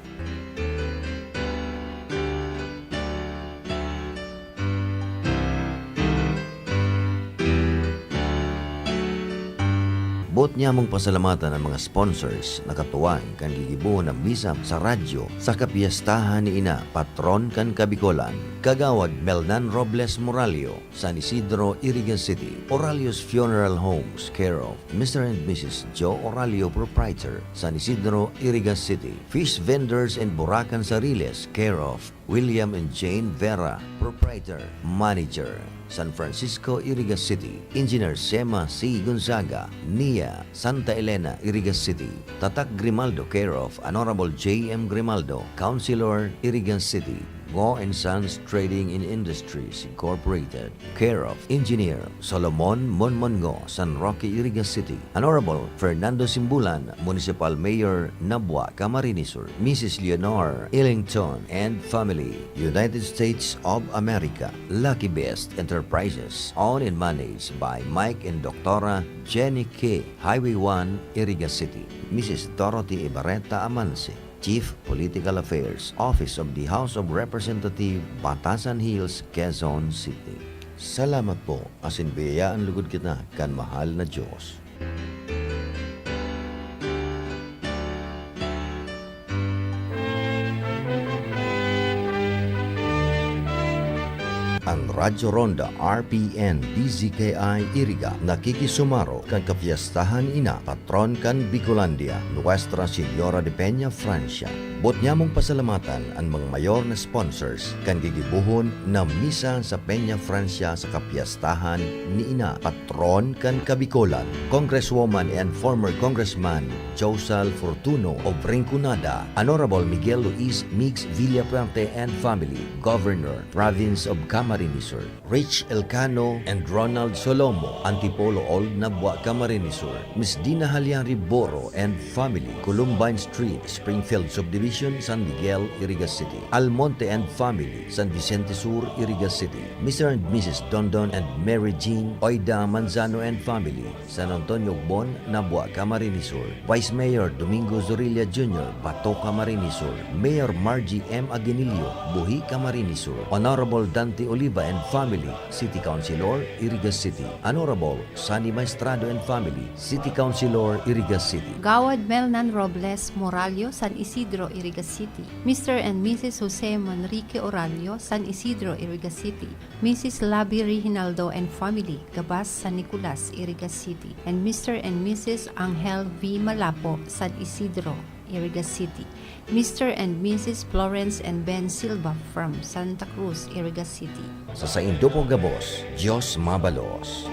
Boot nyamong pasalamatan an mga sponsors na katuwang kan gigibohon na misa sa radyo sa kapyestahan ni Ina, patron kan Kabikolan, Kagawad Melnan Robles Moralio, San Isidro, Iriga City. Oralio's Funeral Homes, care of Mister and Missus Joe Oralio, Proprietor, San Isidro, Iriga City. Fish Vendors and Burakan Sariles, care of William and Jane Vera, Proprietor, Manager, San Francisco, Iriga City. Engineer Sema C. Gonzaga, Nia, Santa Elena, Iriga City. Tatak Grimaldo, care of Honorable J M Grimaldo, Councilor, Iriga City. Ngo and Sons Trading and Industries Incorporated, care of Engineer Solomon Monmongo, San Roque, Iriga City. Honorable Fernando Simbulan, Municipal Mayor, Nabua, Camarines Sur. Missus Leonor Ellington and family, United States of America. Lucky Best Enterprises, owned and managed by Mike and Doctora Jenny K, Highway one, Iriga City. Missus Dorothy Ibarreta Amanse, Chief Political Affairs, Office of the House of Representative, Batasan Hills, Quezon City. Salamat po, asin biyayaan lugod kita kan mahal na Diyos. Ang Radyo Ronda R P N D Z K I Iriga nakikisumaro kan kapyestahan ina patron kan Bicolandia, Nuestra Señora de Peña, Francia. Boot nyamong pasalamatan an mga mayor na sponsors kan gigibohon na misa sa Peña, Francia sa kapyestahan ni ina patron kan Kabikolan, Congresswoman and former Congressman Josal Fortuno of Rinconada, Honorable Miguel Luis Migs Villafuerte and family, Governor, Province of Camarines Sur. Rich Elcano and Ronald Solomo, Antipolo Old, Nabua, Camarines Sur. Miss Dina Haliari Boro and family, Columbine Street, Springfield Subdivision, San Miguel, Iriga City. Almonte and family, San Vicente Sur, Iriga City. Mister and Missus Dondon and Mary Jean Oida Manzano and family, San Antonio Ogbon, Nabua, Camarines Sur. Vice Mayor Domingo Zorilla Junior, Bato, Camarines Sur. Mayor Margie M. Aguinillo, Buhi, Camarines Sur. Honorable Dante Oliva and family, City Councilor, Iriga City. Honorable Sonny Maestrado and family, City Councilor, Iriga City. Gawad Melnan Robles Moralio, San Isidro, Iriga City. Mister and Missus Jose Manrique Oralio, San Isidro, Iriga City. Missus Labi Reginaldo and family, Gabas, San Nicolas, Iriga City, and Mister and Missus Angel V. Malapo, San Isidro, Iriga City. Mister and Missus Florence and Ben Silva from Santa Cruz, Iriga City. Sa saindo po gabos, Diyos mabalos.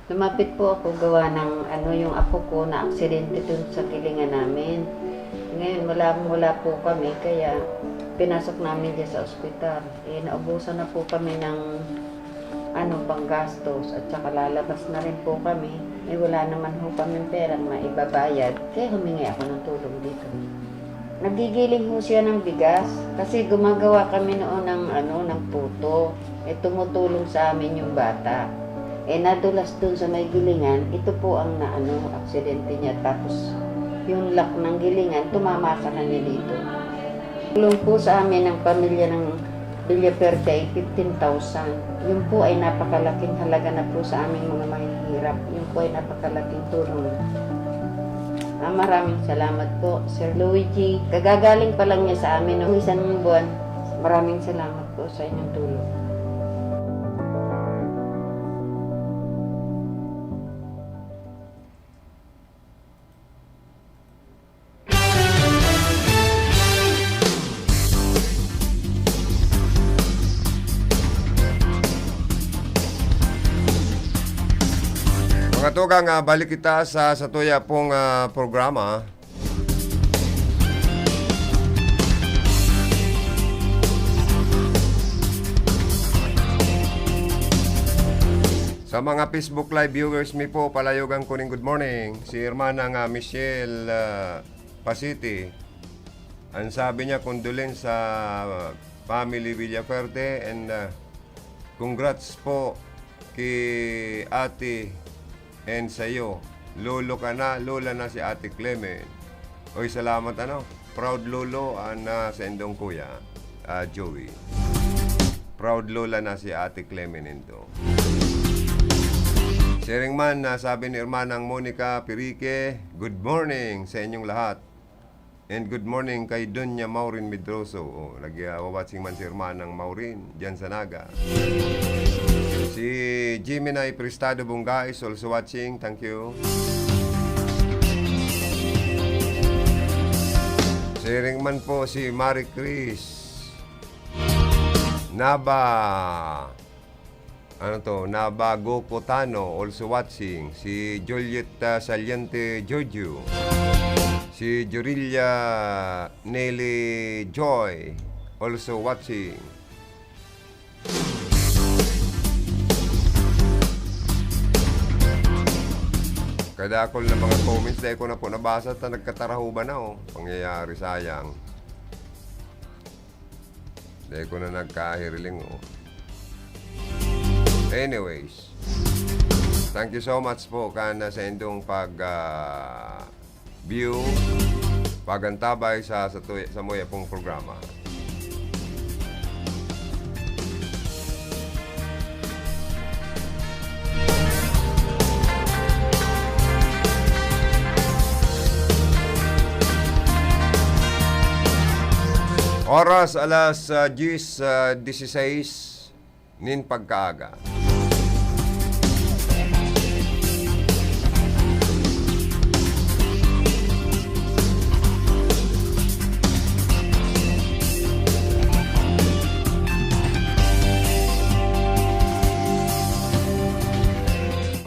Lumapit po ako gawa ng ano, yung apo ko na aksidente dun sa gilingan namin. Ngayon, wala, wala po kami, kaya pinasok namin dyan sa ospital. Eh, naubusan na po kami ng ano, panggastos at saka lalabas na rin po kami. Eh, wala naman ho kaming perang maibabayad, kaya humingi ako ng tulong dito. Nagigiling ho siya ng bigas kasi gumagawa kami noon ng ano, ng puto. Eh, tumutulong sa amin yung bata. Eh, nadulas dun sa may gilingan, ito po ang naano, aksidente niya. Tapos, yung lock ng gilingan, tumama sa kanya dito. Tulong po sa amin ng pamilya ng Villaferte ay fifteen thousand. Yun po ay napakalaking halaga na po sa aming mga mahihirap. Yun po ay napakalaking tulong. Ah, maraming salamat po, Sir Luigi. Kagagaling pa lang niya sa amin ng isang buwan. Maraming salamat po sa inyong tulong. Mga tugang, ah, balik kita sa, sa tuya pong, ah, programa. Sa mga Facebook Live viewers mi po, palayogan ko ning good morning. Si Hermana nga Michelle, ah, Pasiti. Ang sabi niya, condolence sa family Villafuerte and, ah, congrats po ki ate and sayo. Lolo ka na, lola na si Ate Clement. Oy, salamat ano. Proud lolo ang, ah, sa indong kuya, ah, Joey. Proud lola na si Ate Clement indo. Siring man, ah, sabi ni Hermanang Monica Pirique, "Good morning sa inyong lahat." And good morning kay Doña Maureen Medroso. Oh, nag-, ah, watching man si Hermanang Maureen, dyan sa Naga. Si Jimmy Nay Prestado Bungga is also watching. Thank you. Siring man po si Marie Chris Naba. Ano to? Nabago Cotano, also watching. Si Juliet, ah, Saliente Jojo. Si Jorilla Nelly Joy, also watching. Kadakol na mga comments, dai ko na po nabasa ta nagkatarahuban na, oh. Pangyayari, sayang. Dai ko na nagkahiriling, oh. Anyways, thank you so much po kan sa indong pag, ah, view, pagantabay sa, sa, tuy- sa muya pong programa. Oras alas, ah, diyes, ah, dieciséis nin pagkaaga.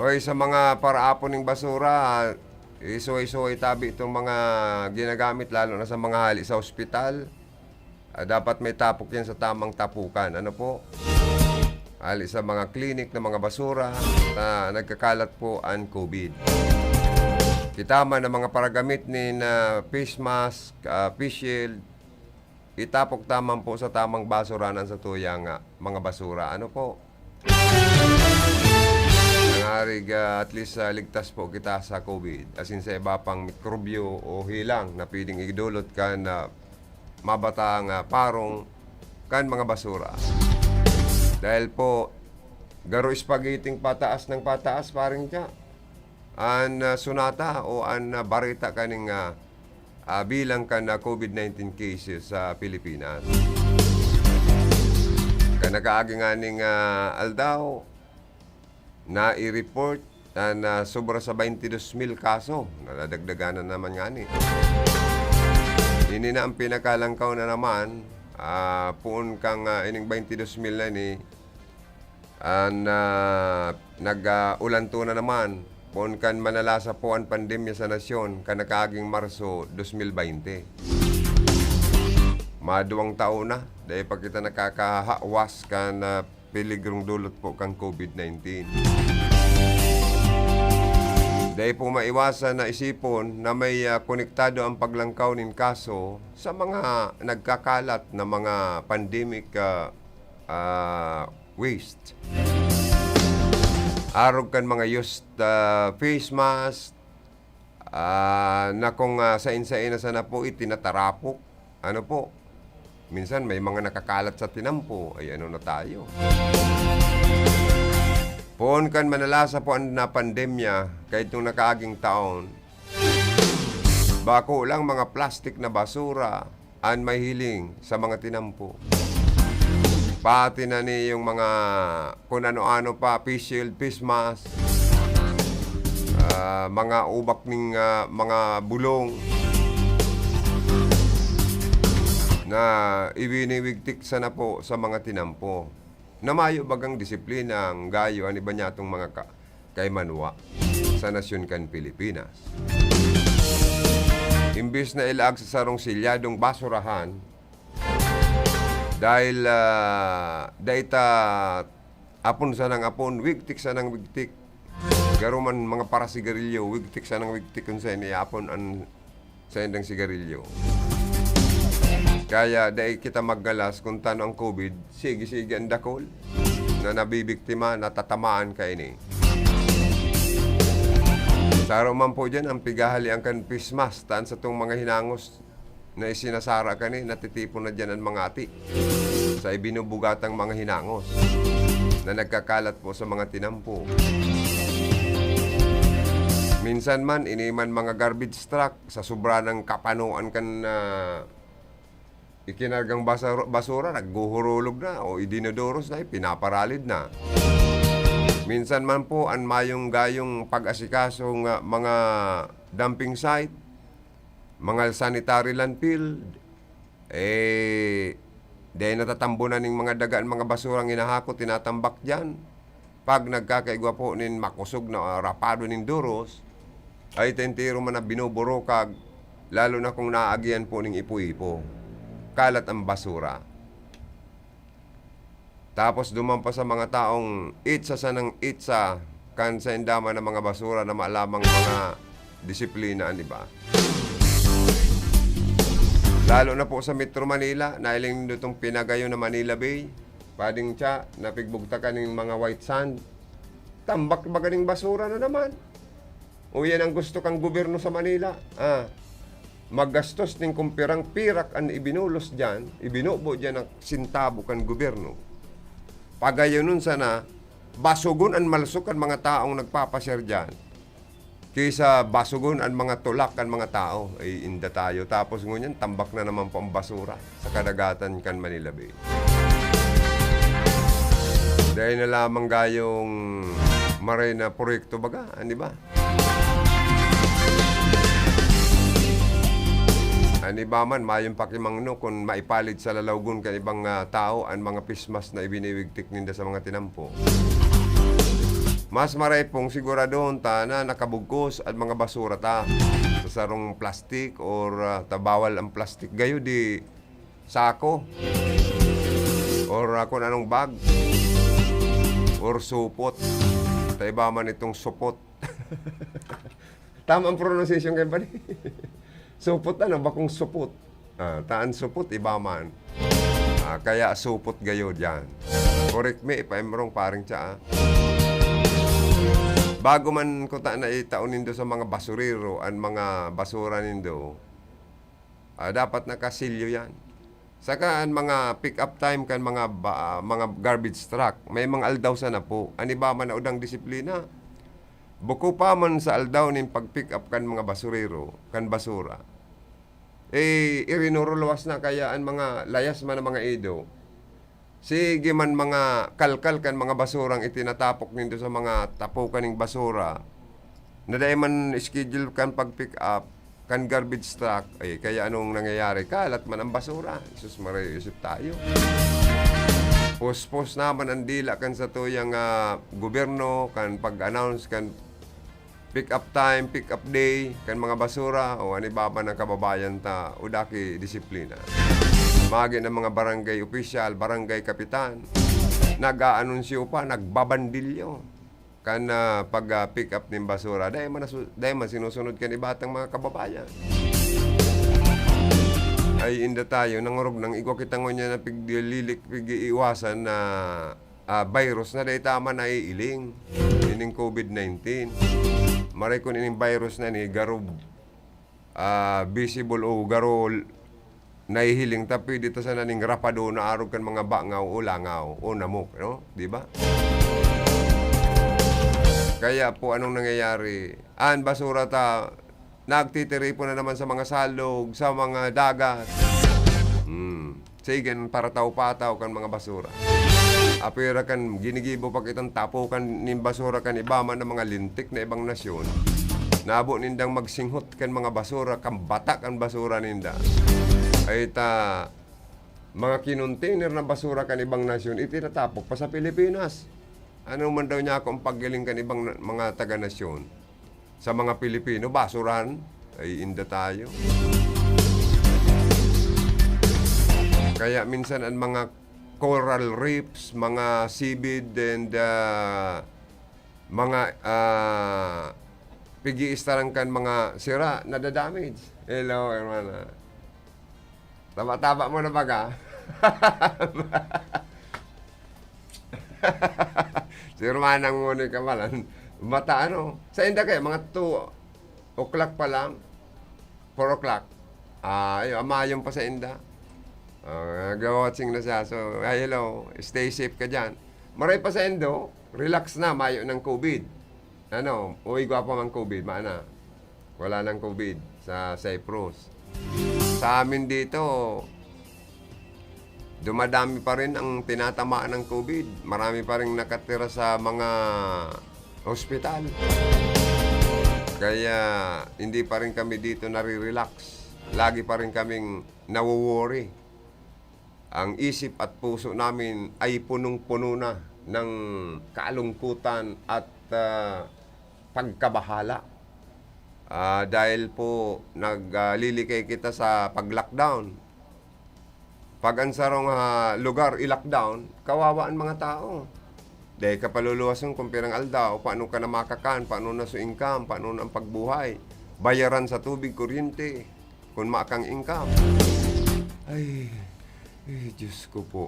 Oy, sa mga paraapon ning basura, isuhay-suhay tabi itong mga ginagamit, lalo na sa mga hali sa ospital. Ah, dapat may tapok yan sa tamang tapukan. Ano po? Hali sa mga klinik na mga basura na nagkakalat po ang COVID. Kita man ang mga paragamit ni na face mask, ah, face shield, itapok taman po sa tamang basuranan sa tuyang, ah, mga basura. Ano po? Nangarig, ah, at least, ah, ligtas po kita sa COVID. Asin sa iba pang mikrobyo o hilang na pwedeng idulot kan, ah, mabatang, ah, parong kan mga basura. Dahil po, garo spaghetti pataas ng pataas, paring tiya. An, ah, sunata o an, ah, bareta kaning, ah, ah, bilang kan, ah, COVID nineteen cases sa Pilipinas. Kan nakaagi nganing, ah, aldaw, nai-report an, ah, sobra sa baintidos mil kaso. Nadadagdagan na naman ngani. Ini na ang pinakalangkaw na naman, ah, poon kang, ah, ining baintidos mil na ini, An, ah, nag, ah, ulanto na naman poon kan manalasa po an pandemya sa nasyon kan nakaaging Marso dos mil baynte. Maduwang taon na, dai pa kita nakakahawas kan, ah, peligrong dulot po kan COVID nineteen. Dai po maiwasan na isipon na may, ah, konektado ang paglangkaw nin kaso sa mga nagkakalat na mga pandemic, ah, ah, waste. Arog kan mga used, ah, face mask, ah, na kung, ah, sain-sain na sana po itinatarapok. Ano po? Minsan may mga nakakalat sa tinampo. Ay, ano na tayo? Poon kan manalasa po an na pandemya, kaitong nakaaging taon, bako lang mga plastik na basura an mahiling sa mga tinampo. Pati na niyong mga kun ano-ano pa, face shield, face mask, ah, mga ubak ning, ah, mga bulong na iwiniwigtik sana po sa mga tinampo. Na mayo bagang disiplina ang gayo an iba niyatong mga ka-, kaimanwa sa nasyon kan Pilipinas. Imbes na ilaag sa sarong selyadong basurahan, dahil, ah, dai ta apon sanang apon, wigtik sanang wigtik. Garo man mga parasigarilyo, wigtik sanang wigtik kun saen iapon an saindang sigarilyo. Kaya dai kita maggalas kun tano ang COVID, sige-sige an dakul na nabibiktima, natatamaan kaini. Saro man po diyan ang pighahalean kan face mask, ta an satong mga hinangos na isinasara kani, natitipon na diyan an mga ati sa ibinubugatang mga hinangos na nagkakalat po sa mga tinampo. Minsan man, ini man mga garbage truck, sa sobra ng kapanoan kan, ah, ikinargang basaro-, basura, naghuhurulog na o idinodoros na, ipinaparalid na. Minsan man po, an mayong gayong pag-asikaso nga mga dumping site, mga sanitary landfill, eh, dai natatambonan ning mga daga an mga basurang hinahakot, tinatambak diyan. Pag nagkakaigwa po nin makosog na rapado nin doros, ay ta entero man na binuburukag, lalo na kung naagihan po ning ipo-ipo. Kalat ang basura. Tapos duman pa sa mga taong itsa sanang itsa kan sainda man ang mga basura na malamang mga disiplina an iba. Lalo na po sa Metro Manila, nahiling nindo tong pinagayo na Manila Bay, pading tsa, napigbugtakan ning mga white sand. Tambak baga ning basura na naman. O yan ang gusto kang gobyerno sa Manila, ah, maggastos ning kung pirang pirak an ibinulos diyan, ibinubo diyan ang sintabo kan gobyerno. Pagayonon sana, basugon an malsok kan mga taong nagpapasyar diyan, kaysa basugon an mga tulak kan mga tao. Ay, inda tayo. Tapos ngunyan, tambak na naman po ang basura sa kadagatan kan Manila Bay. Dai na lamang gayong maray na proyekto baga, an iba. An iba man, mayong pakimangno kun maipalid sa lalawgon kan ibang, ah, tao an mga pismas na ibiniwigtik ninda sa mga tinampo. Mas maray pong siguradon ta na nakabugkos an mga basura ta sa sarong plastik or, ah, ta bawal ang plastik gayo di sako or, ah, kun anong bag or supot. Ta iba man itong supot. Tama ang pronunciation kay padi. Supot ano, bakong supot. Ah, ta an supot, iba man. Ah, kaya supot gayo diyan. Correct me if I'm wrong, paring tsa, ah. Bago man kuta na itao nindo sa mga basurero an mga basura nindo, ah, dapat nakasilyo yan. Saka an mga pick-up time kan mga ba-, mga garbage truck, may mga aldaw sana po. An iba man na udang disiplina. Buko pa man sa aldaw nin pag-pick up kan mga basurero, kan basura, eh, irinuruluwas na kaya an mga layas man na mga ido. Sige man mga kalkal kan mga basurang itinatapok nindo sa mga tapokan ning basura na dai man schedule kan pag-pick up kan garbage truck. Ay, kaya anong nangyayari? Kalat man ang basura. Jesus Maria, isip tayo. Puspos naman an dila kan satuyang, ah, gobyerno, kan pag-announce kan pick up time, pick up day, kan mga basura, o an iba pa na kababayan ta, o daki disiplina. Magi ng mga barangay opisyal, barangay kapitan, nag-aanunsyo pa, nagbabandilyo. Kan, ah, pag, ah, pick up nin basura, dai man nasu-, dai man sinusunod kan iba tang mga kababayan. Ay, inda tayo, nangorog nang igwa kita ngunyan na piglilik, pig-iiwasan na, ah, virus na dai ta man naiiling, ining covid nineteen. Maray kun ining virus na ni garo ah, visible o garo nahihiling ta, pwede ta sana ning rapadon na arog kan mga bangaw o langaw o namok, no? Di ba? Kaya po, anong nangyayari? An basura ta, nagtitiripon na naman sa mga salog, sa mga dagat. Hmm. Sige, para tao-pataw kan mga basura. Apira kan ginigibo pa kitang tapokan nin basura kan iba man na mga lintik na ibang nasyon. Nabo nindang magsinghot kan mga basura, kan bata kan basura ninda. Ay ta, mga kinontainer na basura kan ibang nasyon, itinatapok pa sa Pilipinas. Ano man daw niya akong paggaling kan ibang na-, mga taga-nasyon? Sa mga Pilipino, basurahan, ay inda tayo. Kaya minsan ang mga coral reefs, mga seaweed, and, ah, mga, ah, pig-iistaran kan mga sira, nadadamage. Hello, hermana. Taba-taba mo na baga. Si Hermanang Monica pala, mata ano, sa inda kayo, mga two o'clock pa lang, four o'clock. Ah, ayun, amayong pa sa inda. Ah, nagwa-watching na siya. So, ay, hello, stay safe ka dyan. Maray pa sa indo, relax na, mayo ng covid. Ano, uy, gwapo mang covid, maana. Wala nang covid sa Cyprus. Sa amin dito, dumadami pa rin ang tinatamaan ng covid. Marami pa rin nakatira sa mga ospital. Kaya hindi pa rin kami dito nare-relax. Lagi pa rin kaming nawo-worry. Ang isip at puso namin ay punong-puno na ng kalungkutan at, ah, pagkabahala. Ah, dahil po naglilikay kita sa pag-lockdown. Pag ang sarong, ah, lugar i-lockdown, kawawa ang mga tao. Dai ka paluluwason kung pirang aldaw, paano ka na makakan, paano na su income, paano na ang pagbuhay, bayaran sa tubig, kuryente, kung maakang income. Ay, ay, Diyos ko po.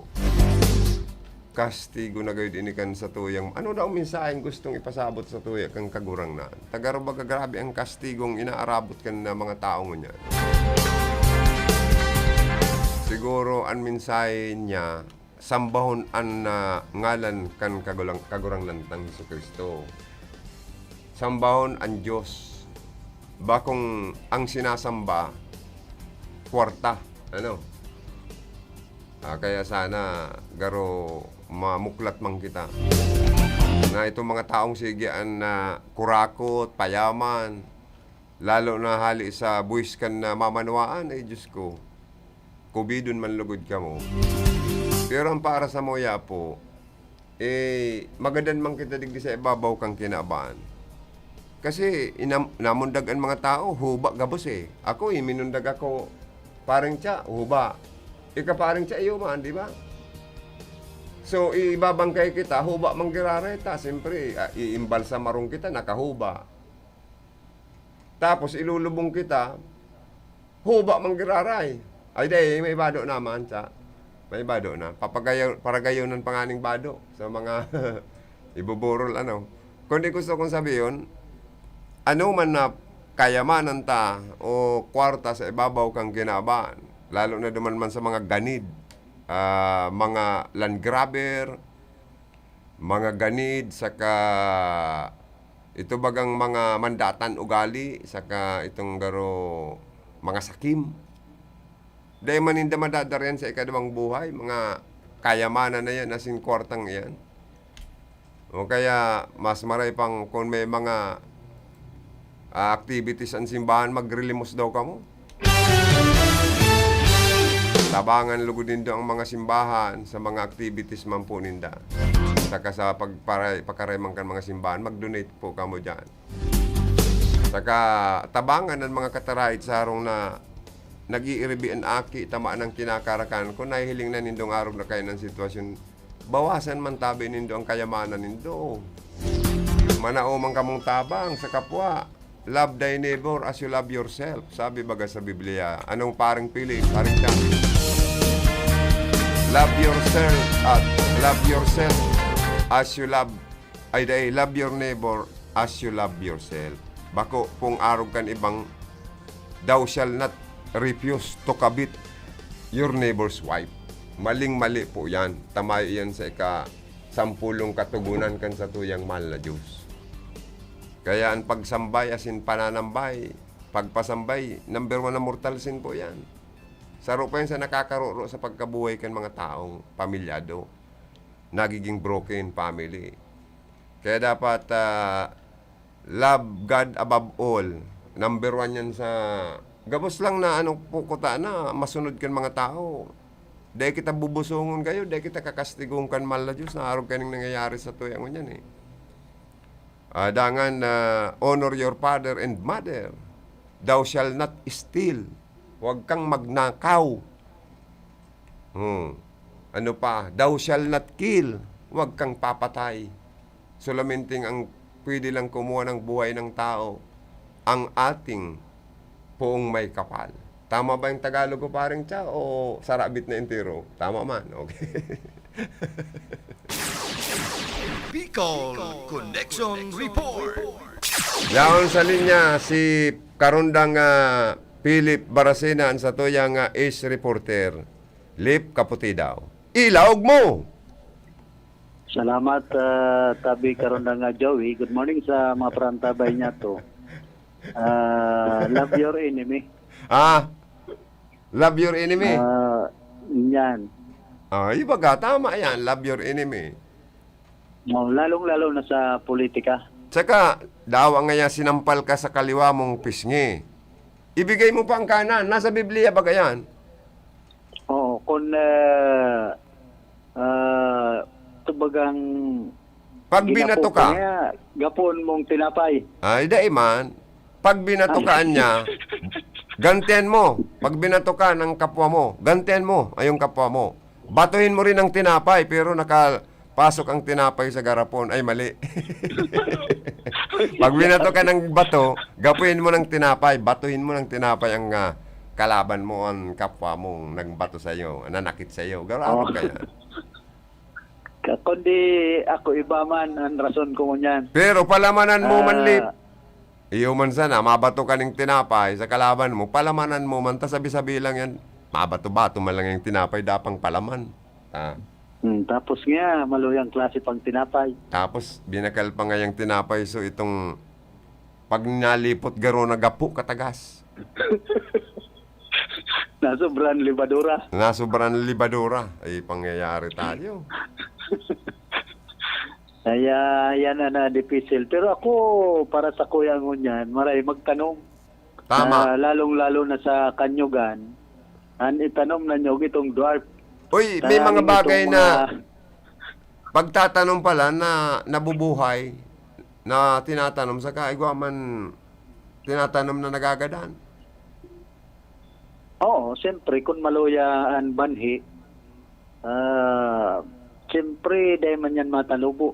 Kastigo na gayud ini kan satuyang, ano daw mensaheng gustong ipasabot sa tuya kan Kagurangnan? Taga Rubaga, grabe ang kastigong inaarabot kan na mga tao ngunyan. Siguro an mensahe niya, sambahon an, ah, ngalan kan Kagulang-, Kagurangnan tang Jesu-Cristo. Sambahon an Diyos. Bakong ang sinasamba, kwarta. Ano? Ah, kaya sana garo mamuklat man kita. Na itong mga taong sige an, ah, kurakot, payaman, lalo na hali sa buwis kan, ah, mamanwaan, ay Diyos ko, kubidon man lugod kamo. Pero ang para sa moya po, eh, magadan man kita digdi sa ibabaw kan kinaban. Kasi inam-, namundag an mga tao, huba gabos eh. Ako eh, minundag ako, pareng tiya, huba. Ika pareng tiya, iyo man, di ba? So, ibabangkay kita, huba man giraray ta, siyempre, ah, iimbalsamarong kita, nakahuba. Tapos ilulubong kita, huba man giraray. Ay, di, may bado naman sa, may bado na. Papagayo-, paragayonan pa nga ning bado sa mga ibuburol, ano. Kundi gusto kong sabihon, ano man na kayamanan ta o kwarta sa ibabaw kan kinaban, lalo na duman man sa mga ganid, ah, mga Land Grabber, mga ganid, saka ito bagang mga mandatan ugali, saka itong garo mga sakim. Dai man ninda madadarian sa ikaduwang buhay, mga kayamanan na yan, asin kwartang iyan. O kaya, mas maray pang kung may mga, ah, activities ang simbahan, magrilimos daw kamo. Tabangan lugod nindo ang mga simbahan sa mga activities man po ninda. Saka sa pagparay-, pakareman kan mga simbahan, mag-donate po kamo diyan. Saka tabangan ang mga katarait sa harong na nag-iiribi an aki, tamaan an kinakarakan. Kung nahihiling na nindong arog na kaiyan an sitwasyon, bawasan man tabi nindo ang kayamanan nindo. Manao man kamong tabang sa kapwa. "Love thy neighbor as you love yourself," sabi baga sa Biblia. Anong, Pareng Philip, Pareng Chang? Love yourself at love yourself as you love, ay, dai, love your neighbor as you love yourself. Bako pong arog kan ibang, "Thou shall not refuse to covet your neighbor's wife." Maling-mali po yan. Tamayo yan sa ika-sampulong katogonan kan satuyang mahal na Diyos. Kaya an pagsambay asin pananambay, pagpasambay, number one na mortal sin po yan. Saro pa yan sa nakakaroro sa pagkabuhay kan mga taong pamilyado. Nagiging broken family. Kaya dapat, ah, love God above all. Number one yan sa, gabos lang na ano po kuta na masunod kan mga tao. Dai kita bubusongon kayo, dai kita kakastigon kan mahal na Diyos na arog kaning nangyayari sa tuya ngunyan eh. Ah, dangan, ah, "Honor your father and mother. Thou shall not steal." Huwag kang magnakaw. Hmm. Ano pa? "Thou shall not kill." Huwag kang papatay. Solamente ang pwede lang kumuha ng buhay ng tao, ang ating poong may kapal. Tama ba yung Tagalog ko, Pareng Cha, o sarabit na entero? Tama man. Okay. Bicol Connection Report. Yaon sa linya si Karondang, ah, Philip Baracena, an satuyang, ah, ace reporter. Lip, kaputi daw. Ilaog mo! Salamat, ah, tabi Karondang, ah, Joey. Good morning sa mga parantabay niya to. Ah, love your enemy. Ah, love your enemy. Ah, yan. Ah, ibaga, tama yan. Love your enemy. Oh, lalong-lalo na sa politika. Tsaka, dawa ngaya sinampal ka sa kaliwa mong pisngi. Ibigay mo pa ang kanan. Nasa Biblia ba yan? Oo, kung ah, ah, tubagang Pag binato ka, Kaya, gapon mong tinapay. Ay, dai man. Pag binato ka niya, gantian mo. Pag binato ka ng kapwa mo, gantian mo ay yung kapwa mo. Batuhin mo rin ang tinapay, pero nakapasok ang tinapay sa garapon. Ay, mali. Pag binato ka ng bato, gapuin mo ng tinapay, batuhin mo ng tinapay ang ah, kalaban mo, ang kapwa mong nagbato sa iyo, nanakit sa iyo. Garo-, ano Oh. kaya? Ka- Kundi ako iba man ang rason ko ngunyan. Pero palamanan mo man, Ah. Lip. Iyo man sana, mabato ka ning tinapay sa kalaban mo, palamanan mo man, ta sabi-sabi lang yan. Mabato-bato man lang yung tinapay, dapang palaman. Ah. Hmm, tapos nga, maluyang klase pang tinapay. Tapos, binakal pa nga yung tinapay, so itong pag nalipot garo na gapo katagas. Nasobran libadura. Nasobran libadura. Ay, pangyayari tayo. Kaya yan na na dipisil. Pero ako, para sa kuya ngunyan, maray magtanom. Tama. Ah, lalong-lalo na sa kanyugan, an itanom na nyog itong dwarf. Uy, may Kaya mga itong bagay na mga- pagtatanom pala na nabubuhay, na tinatanom, saka igwa man tinatanom na nagagadan. Oo, siyempre, kung maluya an banhi, ah, siyempre, dahil man yan matalubo.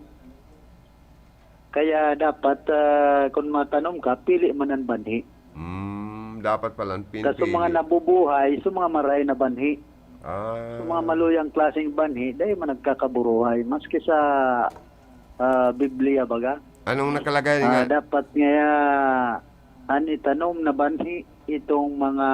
Kaya dapat, ah, kung matanom ka, pili man ang banhi. Mm, dapat pala ang Kasi mga pinipili. Nabubuhay, sa mga maray na banhi. Ah. Sa mga maluyang klaseng banhi, dahil man nagkakaburuhay. Maski sa ah, Biblia, baga. Anong nakalagay Ah, nga? Dapat nga an itanom na banhi itong mga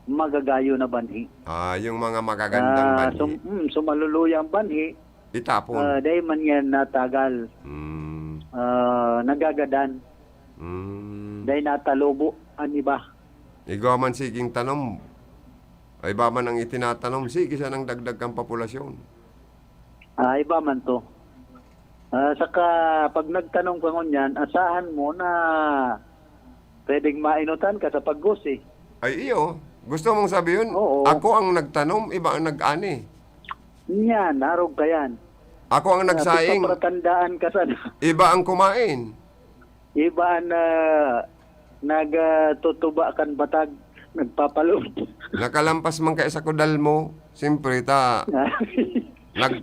magagayo na banhi. Ah, yung mga magagandang Ah, banhi. sum, mm, sumaluluyang banhi, Itapon. Ah, dahil man yan natagal, Mm. ah, nagagadan, Mm. dahil natalubo an iba. Igwa man siging tanom. Ay ba man ang itinatanom, sige sanang dagdag kang populasyon. Ah, iba man to. Ah, saka pag nagtanom ka ngunyan, asahan mo na pwedeng mainutan ka sa paggusi. Ay iyo, Gusto mong sabihin, Oo. ako ang nagtanom, iba ang nag-ani. Yan, arog ka yan. Ako ang Ah, nagsaing, pagpapratandaan ka sana. iba ang kumain. Iba ang, ah, nag, ah, tutuba kan batag, nagpapalod. Nakalampas man kaya sa kudal mo, siyempre, ta, nag,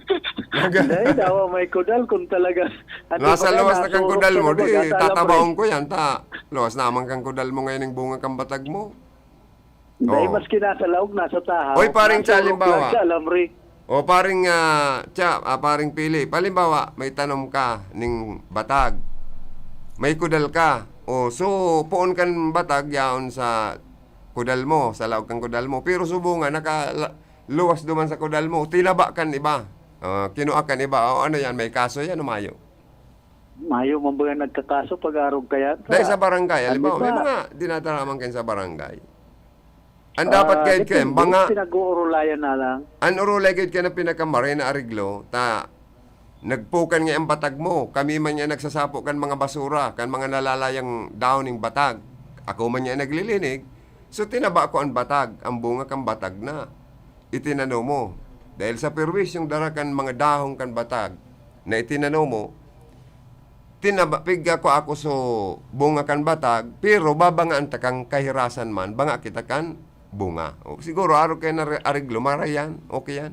nag, Dahil daw may kudal kung talaga. Ano Nasa ba yan? luwas na kang Nasurok kudal ka mo, na di, baga sa alambre. tatabaon ko yan, ta. Luwas naman kang kudal mo ngayon yung bunga kang batag mo. Dai Oo. maski nasa laog, nasa tahaw, Oy, paring Cha, nasurok halimbawa. lang sa alamri. O, paring, ah, Cha, ah, paring Pili, palimbawa, may tanom ka ning batag. May kudal ka. O, so, poon kan batag yaon sa kudal mo, sa laog kan kudal mo. Pero subungan, naka, la-, luwas duman sa kudal mo, tinaba kan iba. Ah, kinua kan iba. O, ano yan? May kaso yan o mayo? Mayo man ba yan nagkakaso pag arog kaya? Dahil sa barangay, Ano halimbawa, may pa? mga dinadaraman kayo sa barangay. Ang dapat Ah, gayud kayo, depende. banga, Pinag-uurulayan na lang. Ang urulay gayud kayo na pinakamaray na ariglo, ta, nagpukan nga ang batag mo, kami man yan nagsasapo kan mga basura, kan mga nalalayang dahon ning batag. Ako man yan naglilinig, so tinaba ko ang batag, ang bunga kan batag na itinanom mo. Dahil sa perwis yung dara kan mga dahon kan batag na itinanom mo, tinaba, pigga ko ako so bunga kan batag, pero babangaan ta kan kahirasan man, banga kita kan bunga. O, siguro, arog kayo na re-, ariglo, marayan, okay yan.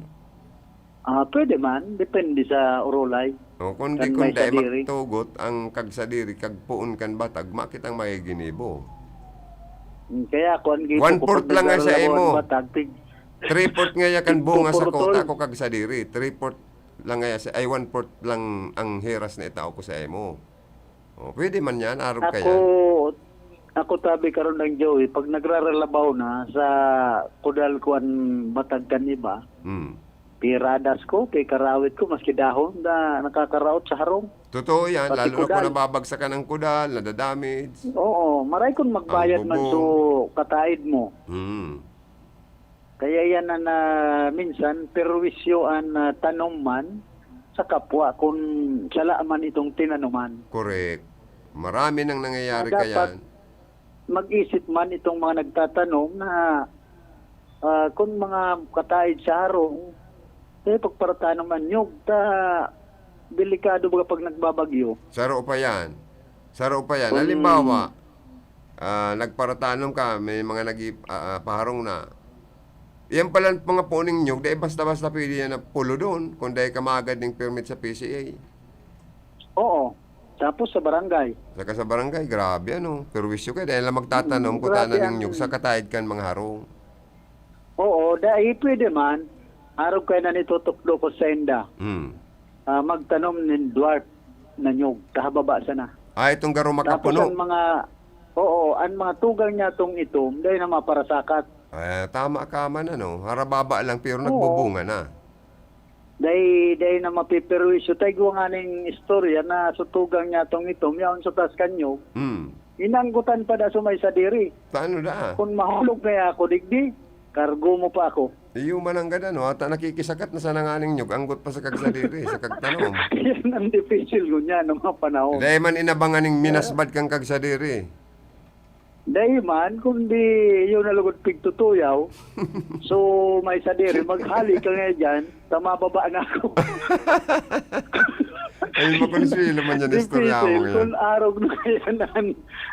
Ah, pwede man, depende sa urulay. O, kundi Kan kung may dai sadiri. magtugot ang kagsadiri, kag poon kan batag, makitang magiginibo. Hmm, kaya kung ang gito One ko fourth pag lang nga sa naglalabaw ang imo. batag, tig-, Three-fourth nga yakan bunga sa tigpupurutol. kota ko kagsadiri. Three-fourth lang nga sa, ay, one-fourth lang ang heras na itao ko sa imo. O, pwede man yan, arog ka Ako, yan. ako tabi karon lang, Joey, pag nagraralabaw na sa kudal ko an batag kan iba, Hmm. piradas ko, pikarawit ko, maski dahon na nakakaraot sa harong. Totoo yan, Pati lalo na kung kudal. nababagsakan ang kudal, nadadamage. Oo, maray kung magbayad Ang man bubong. so kataid mo. Hmm. Kaya yan na, na minsan, perwisyo an, ah, tanom man sa kapwa kung sala man itong tinanuman. Correct. Marami nang nangyayari Na dapat kayan. mag-isip man itong mga nagtatanom na, ah, kung mga kataid sa harong, eh, pagparatanom an nyug, ta delikado baga pag nagbabagyo. Saro pa yan. Saro pa yan. Hmm. Halimbawa, ah, nagparatanom ka, may mga nag-, ah, ah, paharong na. Yan palang mga puning nyug, dai basta-basta pwede yan na pulodon, kung dai ka magad ning permit sa P C A. Oo. Tapos sa barangay. Saka sa barangay, grabe ano, perwisyo ka, dai lang magtatanom, Mm, kung grabe tanan ang ning nyug, sa kataid kan mga harong. Oo, dai pwede man. Arog kayo na nitutukdo ko sa inda. Mm. Ah, magtanom nin dwarf na nyug, kahababa sana. Ah, itong garo Tapos makapuno. ang mga, oo, ang mga tugang niya tong itom, dai na maparasakat. Ah, tama ka man, ano, harababa lang, pero Oo. nagbubunga na. Dai, dai na mapiperwisyo. Taigwa nga ning istorya na sa tugang niya tong itom, yaon sa taas kan nyug. Mm. Inanggutan pa da sa may sadiri. Paano da? Kung mahulog kaya ako digdi, kargo mo pa ako. Iyo man ang gada, no? Ata nakikisakat na sana nga ning nyug, anggot pa sa kagsadiri, sa kagtanom. Yan ang dipisil ko niya ng mga panahon. Dai man inabangan ning minasbad kang kagsadiri. Dai man, kundi yun na lugod pigtutuyaw. So, may sadiri, maghali ka nga dyan, ta mababa na ako. Ay, makonsuelo man yan, istorya mo Dipisil, yan. kung arog na kaya na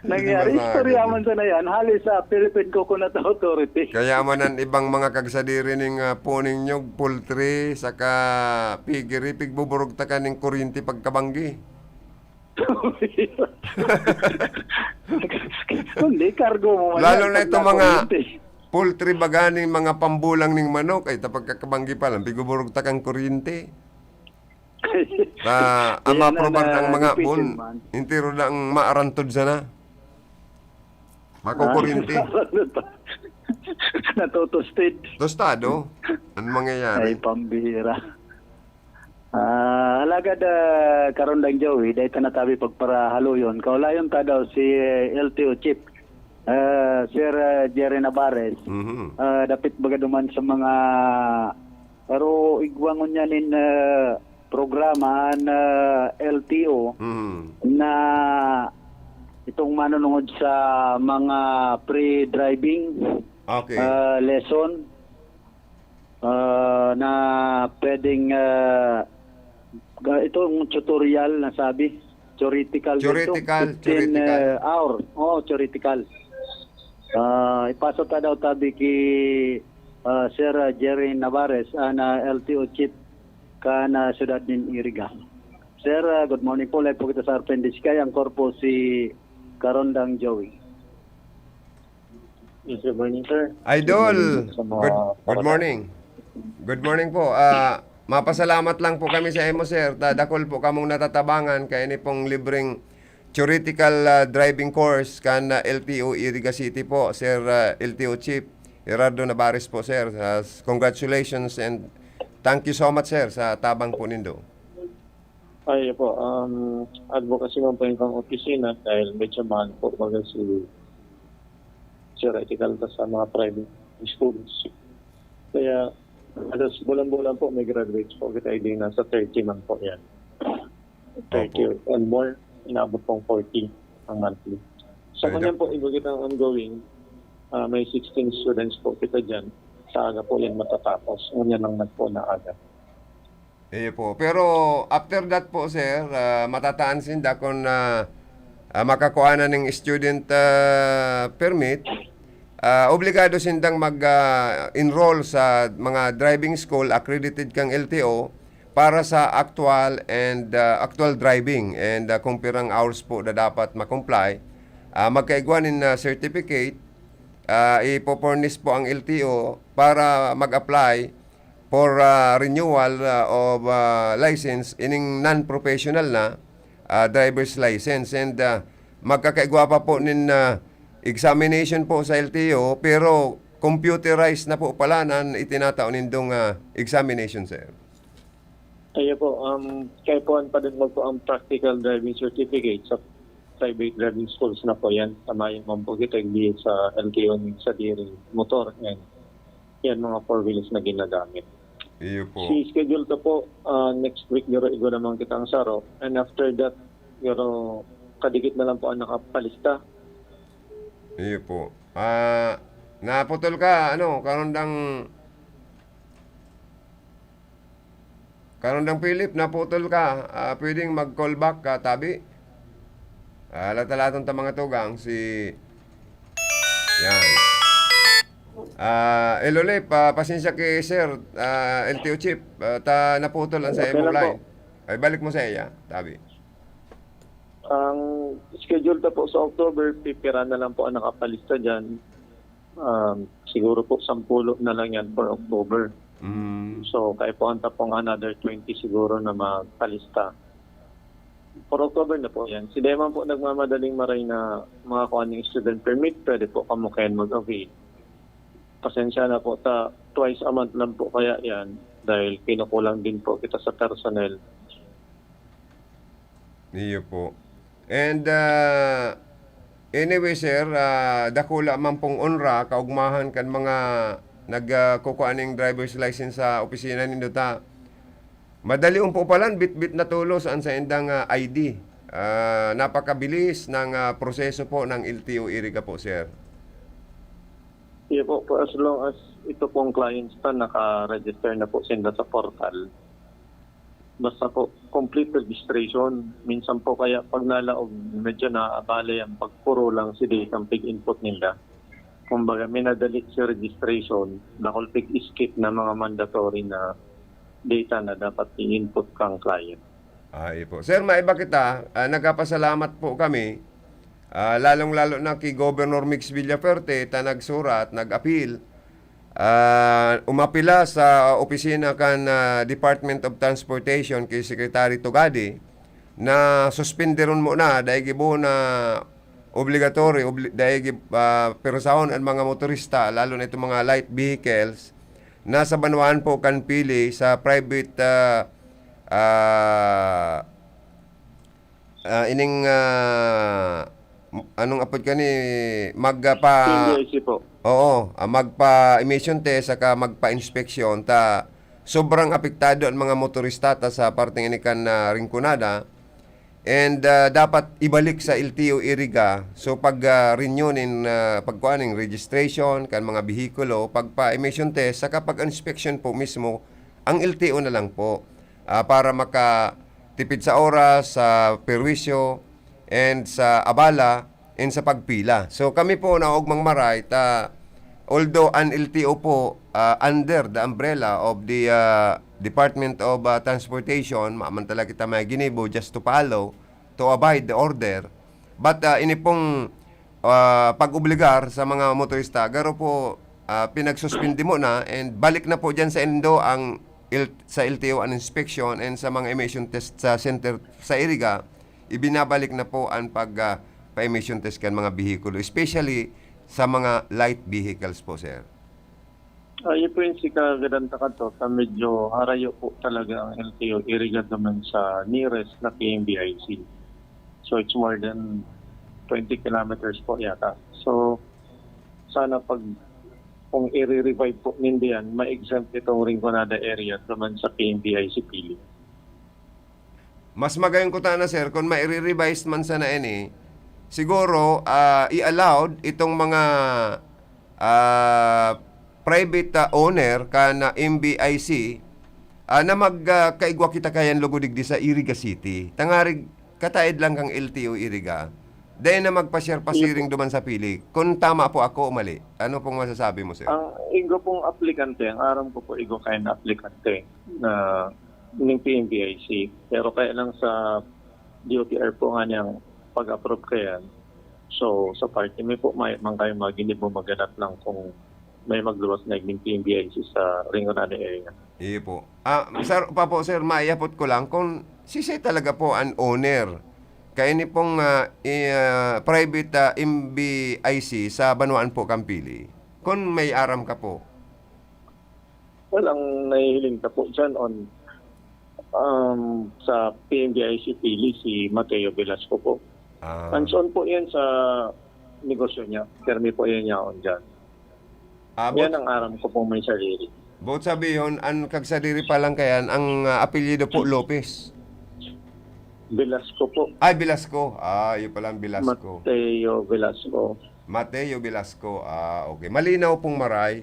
nangyari. Hindi masakit. Istorya man sana yan, hali sa Philippine Coconut Authority. Kaya man ang ibang mga kagsadiri ning, ah, puning nyug, poultry, saka piggery, pigbuburugtakan ning kuryente pagkabanggi. Hindi, kargo mo man Lalo yan, na pag itong mga nakuryente. poultry baga ning mga pambulang ning manok, ay, ta pagkakabanggi pa lang, pigbuburugtakan kuryente. Ta, ang Yan na, maprobar na, ng mga difícil bun, man. entiro na ang maarantod sana. Makukuryente. Ah, natutosted. Tostado. Ang mangyayari? Ay, pambihira. Ah, alagad, ah, karon lang, Joey, dahil ta natabi pagparahaloyon, kaulayon ta daw si, eh, L T O Chief, ah, Sir, ah, Jerry Navarez. Mhm. Ah, dapit baga duman sa mga, pero igwa ngunyan nin, ah, programa na L T O Mhm. na itong manunungod sa mga pre-driving. Okay. Ah, lesson, ah, na pwedeng, ah, ga-, itong tutorial na sabi, theoretical dito, Theoretical, fifteen, theoretical. ah, hour. Oh, theoretical. Ah, ipasa ta daw tabi ki, ah, Sir, ah, Jerry Navarez, an, ah, L T O chief kan, ah, siyudad nin Iriga. Sir, ah, good morning po. Live po kita sa R P N D C K. Ang korpo si Karondang Joey. Yes, good morning, sir. Idol, Good morning sa mga good, good kabataan. morning. Good morning po. Ah, mapasalamat lang po kami sa imo, sir. Ta-, dakul po kamong natatabangan kay ini pong libreng theoretical, ah, driving course kan, ah, L T O Iriga City po, Sir, ah, L T O Chief Gerardo Navarez po, sir. Ah, s-, congratulations and thank you so much, sir, sa tabang po nindo. Ay, po, um, advocacy man po yung kang opisina dahil medyo mahal po baga si theoretical ta sa mga private schools. Kaya, halos bulan-bulan po may graduates po kita, hindi nasa thirty man po yan. Thirty Opo. and more, inabot pong forty ang monthly. Sa Ay, kanyan dak- po, iba kitang ongoing, ah, may sixteen students po kita dyan. Sa aga po yan matatapos. Ngunyan lang nagpo na aga. Iyo po. Pero after that po, sir, ah, matataan sinda kung, ah, ah, makakuha na ning student, ah, permit, ah, obligado sindang mag, ah, enroll sa mga driving school accredited kang L T O para sa actual and, ah, actual driving and, ah, kung pirang hours po na dapat ma-comply. Ah, magkaigwa nin, ah, certificate, ah, ipo-furnish po ang L T O para mag-apply for, ah, renewal, ah, of, ah, license ining non-professional na, ah, driver's license. And, ah, magkakaigwa pa po nin, ah, examination po sa L T O, pero computerized na po pala na itinatao nindong, ah, examination, sir. Ayo po, um, kaipuhan pa din po ang practical driving certificate sa private driving schools na po yan. Sa mayo man po kita, hindi sa L T O ni sadiri motor and yan, mga four wheels na ginagamit. Iyo po. Si schedule to po, ah, next week, pero igo naman kita ang saro. And after that, pero kadikit na lang po ang nakapalista. Iyo po. Ah, naputol ka, ano, Karondang, Karondang Philip, naputol ka. Ah, pwedeng mag-call back ka, tabi? Ah, latalaton ta mga tugang, si, yan. Ah, Elolep, ah, pasensya kay sir, ah, L T O chief, ah, ta naputol ang sa Okay imo lang po. line. Ay, balik mo sa iya, tabi. Ang schedule ta po sa October, pipira na lang po ang nakapalista dyan. Um, siguro po, sampulo na lang yan for October. Mm. So, kaipuhan ta pong another twenty siguro na magpalista. For October na po yan. Si Deman po nagmamadaling maray na makakuha ng student permit, pwede po kamo kayan mag-avail. Pasensya na po, ta, twice a month lang po kaya yan dahil kinukulang din po kita sa personnel. Iyo po. And, ah, anyway, sir, ah, dakula man pong onra, kaugmahan kan mga nag, ah, kukua ning driver's license sa opisina nindo ta. Madali po palan, bitbit na tolos an saindang, ah, I D. Ah, napakabilis ng, ah, proseso po ng L T O Iriga po, sir. Iyo po, for as long as ito pong clients ta, naka-register na po sinda sa portal. Basta po, complete registration. Minsan po kaya pag nalaog, medyo naaabala yan pag puro lang si data ang pig-input nila. Kumbaga, minadali si registration, dakul pig-skip na mga mandatory na data na dapat i-input kang client. Ay po. Sir, maiba kita, ah, nagkapasalamat po kami, ah, lalong-lalo na ki Governor Mix Villafuerte, ta nagsurat, nag-apil, ah, umapila sa opisina kan, ah, Department of Transportation, ki Secretary Tugadi, na suspenderon muna, dai gibo na obligatory, obli-, dai gi-, ah, perusahon an mga motorista, lalo na itong mga light vehicles, na sa banwaan po kan pili sa private, ah, ah, ah, ining, ah, m-, anong apod kani, magpa- P N D I C po. Oo, ah, magpa-emission test saka magpa-inspeksyon ta sobrang apektado ang mga motorista ta sa parteng ini kan, ah, Rinconada. And, ah, dapat ibalik sa L T O Iriga. So, pag, ah, renew nin, ah, pagkuha nin registration kan mga behikulo, pagpa-emission test, saka pag-inspection po mismo, ang L T O na lang po, ah, para makatipid sa oras, sa perwisyo, and sa abala, and sa pagpila. So, kami po, Naogmang Maray, ta, although an L T O po, ah, under the umbrella of the, ah, Department of, ah, Transportation, maman talaga kita may ginibo just to follow, to abide the order. But, ah, ini pong, ah, pag-obligar sa mga motorista, garo po, ah, pinagsuspindi mo na and balik na po dyan sa indo ang L-, sa L T O an inspection and sa mga emission test sa center sa Iriga, ibinabalik na po ang pag, ah, pa-emission test kan mga behikulo, especially sa mga light vehicles po, sir. Ah, yun po yung si kagadan ta kadto, ta medyo harayo po talaga ang L T O Iriga duman sa nearest na P M B I C. So, it's more than twenty kilometers po yata. So, sana pag kung i-revive po ninda yan, ma-exempt itong Rinconada area duman sa P M B I C Pili. Mas magayon ko tana, sir, kung maire-revise man sana ini, siguro, ah, i-allowed itong mga, ah, private, ah, owner kan M B I C, ah, na mag, ah, kaigwa kita kayan lugod digdi sa Iriga City. Tangarig kataed lang kang L T O Iriga. Dai na magpa-share pa Sige po. siring duman sa Pili. Kung tama po ako o mali, ano pong masasabi mo, sir? Ang igo pong aplikante, ang aram ko po, igo kayo na aplikante na ning P M B I C. Pero kaya lang sa D O T R po nga niyang pag-approve kayan. So, sa party mi po, may man kayo maginibo, maganap lang kung may magluwas na igning P M B I C sa Rinconada area. Iyo po. Ah, sir, pa po, sir, maiyapot ko lang kung sisay talaga po an owner. Kaya ini pong, ah, i-, ah, private, ah, M B I C sa banwaan po kan Pili. Kung may aram ka po. Well, ang nahihiling ta po dyan on, um, sa P M B I C Pili, si Mateo Velasco po. Ah. Hands-on po yan sa negosyo niya. Permi po yan yaon dyan. Ah, Yan but ang aram ko pong may sadiri. Both sabihon, an kagsadiri pa lang kayan, ang, ah, apelyido po, Lopez. Velasco po. Ay, Velasco. Ah, yun pala ang Velasco. Mateo Velasco. Mateo Velasco. Ah, okay. Malinaw pong maray.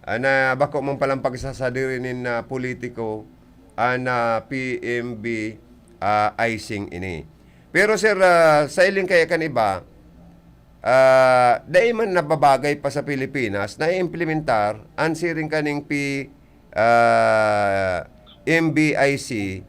Ah, na bako man palang pagsasadiri nin, ah, politiko, an, ah, P M B, ah, icing ini. Pero, sir, ah, sa iling kaya kan iba, ah, dai man nababagay pa sa Pilipinas na implementar an siring kaning P-, ah, M B I C.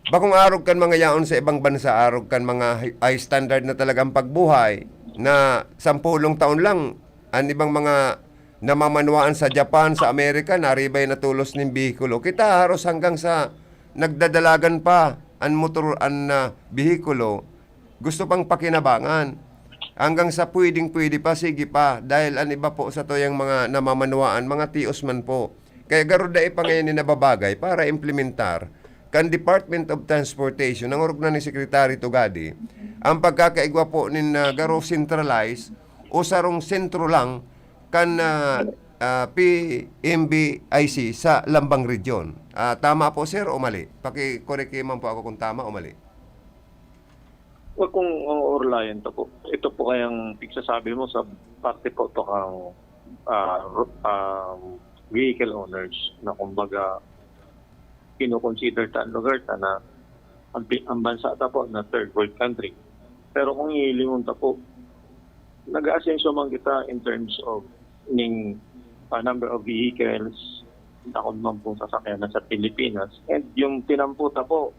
Bakong arog kan mga yaon sa ibang bansa, arog kan mga hi-, high standard na talagang pagbuhay, na sampulong taon lang, an ibang mga namamanwaan sa Japan, sa Amerika, naribay na tolos nin behikulo. Kita haros hanggang sa nagdadalagan pa an motor, an, ah, behikulo. Gusto pang pakinabangan. Hanggang sa pwedeng-pwede pa, sige pa, dahil an iba po sa tuyang mga namamanwaan, mga tios man po. Kaya garo dai pa ngayon ni nababagay para implementar kan Department of Transportation, ang orog na ni Secretary Tugadi, ang pagkakaigwa po nin, ah, garo centralized o sarong sentro lang kan, ah, ah, P M B I C sa lambang region. Ah, tama po, sir, o mali? Pakikorek man po ako kung tama o mali. Well, kung uurlayan to po, ito po kayang pigsasabi mo sa parte po to kang, ah, ru-, um, vehicle owners na kumbaga kino-consider ta ang lugar ta na ang pi-, ang bansa ta po na third world country. Pero kung hihilingon ta po, nag-aasensyo man kita in terms of ning, ah, number of vehicles, dakul man pong sasakyan na sa Pilipinas. And yung tinampo ta po,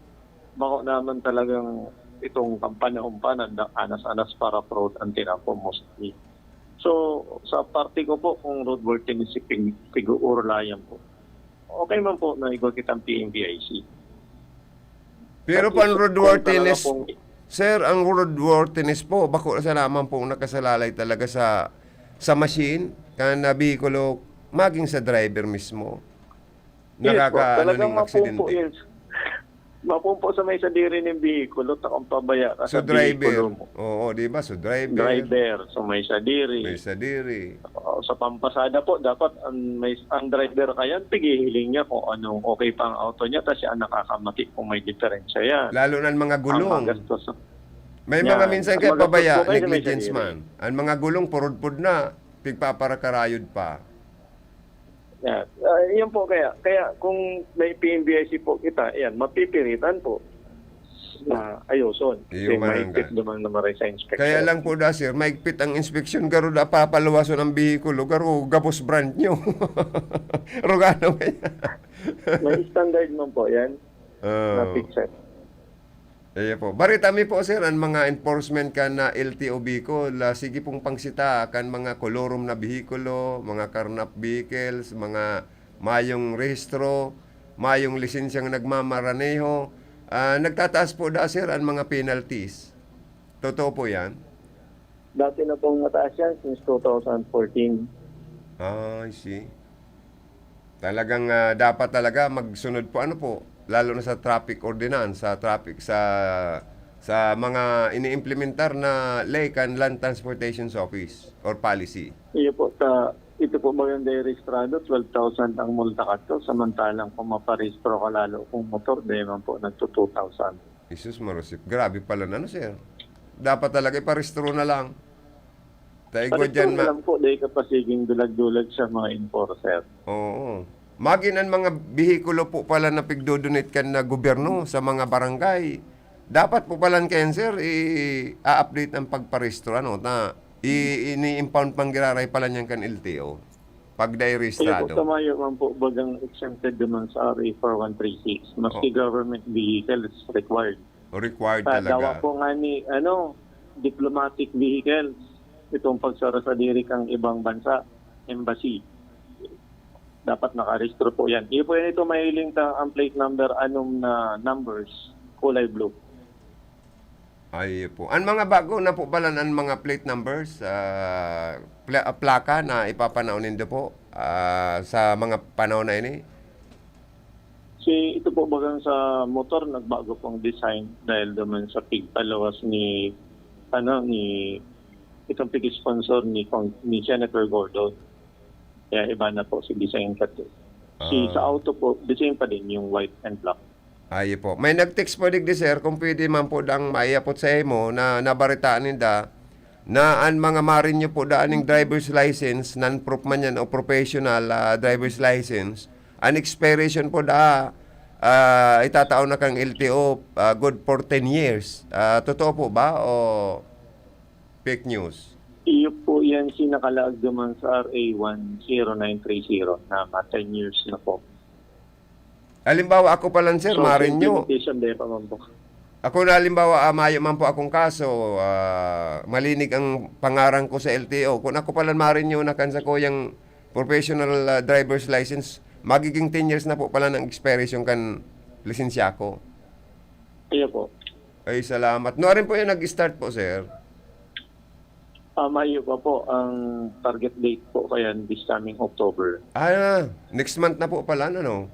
bako naman talagang itong kampanya-umpanan na anas-anas para fraud ang tinampo mostly. So, sa parte ko po, kung roadworthiness si pig-, pig-uurlayan po, okay man po na igwa kitang P M V I C. Pero At po ang least, kung roadworthiness, talaga pong sir, ang roadworthiness po, bako na sa lamang pong nakasalalay talaga sa, sa machine, kan na behikulo, maging sa driver mismo. Yes po. Nakakaano Talagang ning mapumpo aksidente. yun. Mapumpo sa may sadiri ng behikulo, takong pabaya ka So, sa driver. behikulo mo. Oo, di ba? So, driver. Driver, so may sadiri. May sadiri. Oo, Sa pampasada po, dapat ang, may, ang driver kaya, pighihiling niya kung anong okay pa ang auto niya, tas siya ang nakakamati kung may diferensya yan. Lalo na ang mga Ang gulong. magastos. May Yan. mga minsan Ang kaya magastos pabaya, po kasi may negligence kadiri. man. Ang mga gulong, purudpud na, pigpaparakarayon pa. Yan. Ah, yun po kaya. Kaya kung may P N B I C po kita, yan, mapipiritan po na ayuson. Kasi Iyo, mahigpit Manangga. naman naman rin sa inspection. Kaya lang po da, sir, maigpit ang inspeksyon, garo da papaluwason ang bihikulo, garo gabos brand new. Rogano ba yan? May standard man po yan Oh. na fixed. Iya po. Barita mi po, sir, ang mga enforcement kan na L T O Bicol. Ah, sige pong pangsita kan mga kolorum na bihikulo, mga karnap vehicles, mga mayong rehistro, mayong lisensyang nagmamaraneho. Ah, nagtataas po da, sir, ang mga penalties. Totoo po yan? Dati na pong mataas yan since two thousand fourteen. Ah, I see. Talagang ah, dapat talaga magsunod po, ano po, lalo na sa traffic ordinance, sa traffic, sa sa mga iniimplementar na ley kan Land Transportation Office or policy. Iyo po, sa, ito po ba yung rehistrado, twelve thousand ang multa kato, samantalang kung maparehistro ka lalo kung motor, di man po nagto two thousand. Jesus Marusip, grabe pala na, ano, sir? Dapat talaga iparehistro na lang. Taigwa Parehistro dyan, na ma- lang po, dahil kapasiging dulag-dulag sa mga enforcer. Oo. Magin ang mga bihikulo po pala na pigdodonate kan na gobyerno sa mga barangay. Dapat po pala kayan, sir, i-update ang pagparehistro, ano, na i- ini-impound pang giraray pala niyan kan L T O. Pag dai Kaya po, rehistrado. Kamayo man po, bagang exempted naman sa R A four one three six. Maski Oh. Government vehicle is required. O required Sa dawa talaga. po nga ni, ano, diplomatic vehicles, itong pagsara sa diri kang ibang bansa, embassy. Dapat nakarehistro po yan. Iyo po yan ito, mahiling ta ang plate number, anong na numbers, kulay blue. Ay po. Ang mga bago na po pala ang mga plate numbers, ah, pla- ah, plaka na ipapanaw nindo po ah, sa mga panahon na ini? Si ito po bagang sa motor, nagbago pong design dahil naman sa pigpalawas ni, ano, ni itong pig-sponsor ni, Cong- ni Senator Gordon. Kaya iba na po si design cut. Si Ah. Sa auto po, design pa din yung white and black. Ayo po. May nag-text po digdi, sir, kung pwede man po dang maiapot sa imo na nabaritaan ninda na an mga marinyo po daan ning driver's license, non-prof man yan o professional ah, driver's license, an expiration po da ah, itatao na kang L T O ah, good for ten years. Ah, totoo po ba o fake news? Iyo po yan si nakalaag naman sa R A one zero nine three zero na mga ten years na po. Halimbawa, ako pa lang, sir, So, marinyo. implementation day pa man po. Ako na halimbawa, ah, mayo man po akong kaso, ah, malinig ang pangaran ko sa L T O. Kung ako pala marinyo na kan sa kuyang professional ah, driver's license, magiging ten years na po pala ng expiration kan lisensya ko. Iyo po. Ay, salamat. No, rin po yung nag-start po, sir. Ah, Mayo pa po ang target date po kaya this coming October. Ah, next month na po pala, ano?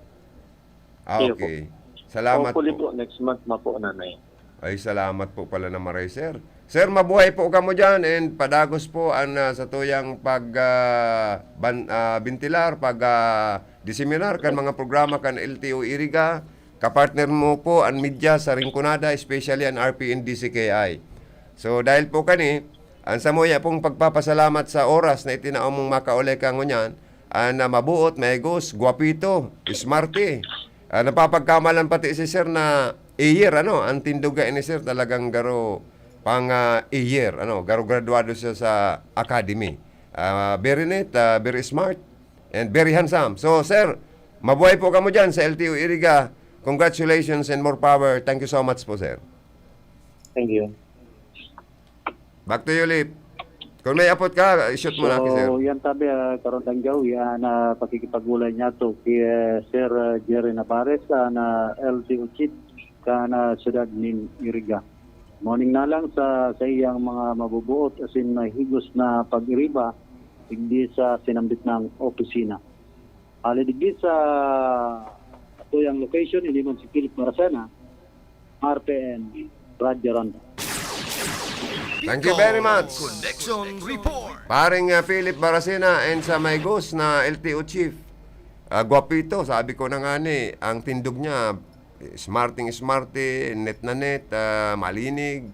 Ah, Iyo po. okay. Salamat Hopefully po. po, next month na po, Nanay. Ay, salamat po pala na maray, sir. Sir, mabuhay po kamo dyan and padagos po ang ah, sa tuyang pag ah, ban, ah, bentilar, pag ah, diseminar kan mga programa kan L T O Iriga. Kapartner mo po ang media sa Rinconada, especially ang R P N D C K I. So, dahil po kani, ang samuya pong pagpapasalamat sa oras na itinao mong makauli ka ngunyan, ah, na mabuot, maigos, guwapito, smarte. Ah, napapagkamalan pati si sir na year, ano, ang tinduga ini, sir, talagang garo pang ah, year, ano, garo graduado siya sa academy. Ah, very neat, ah, very smart, and very handsome. So, sir, mabuhay po kamo dyan sa L T O Iriga. Congratulations and more power. Thank you so much po, sir. Thank you. Back to you, Lip. Kung may apot ka, shoot mo na, sir. So, yan tabi, ah, karong tanggaw, yan na pakikipagulay niya to kay ah, Sir ah, Jerry Navarez, ah, na L T O chief, ka na siyudad nin Iriga. Morning na lang sa, sa iyang mga mabubuot asin mahigos na pag-iriba, digdi sa sinambit ng opisina. Ali digdi sa atuyang location, ini man si Philip Marasana, R P N, Radyo Ronda. Thank you very much. Connection Report. Paring, ah, Philip Baracena and sa Maygos na L T O chief. Ah, gwapito, sabi ko na nga ni, ang tindog niya, smarting smarte, net na net, ah, malinig.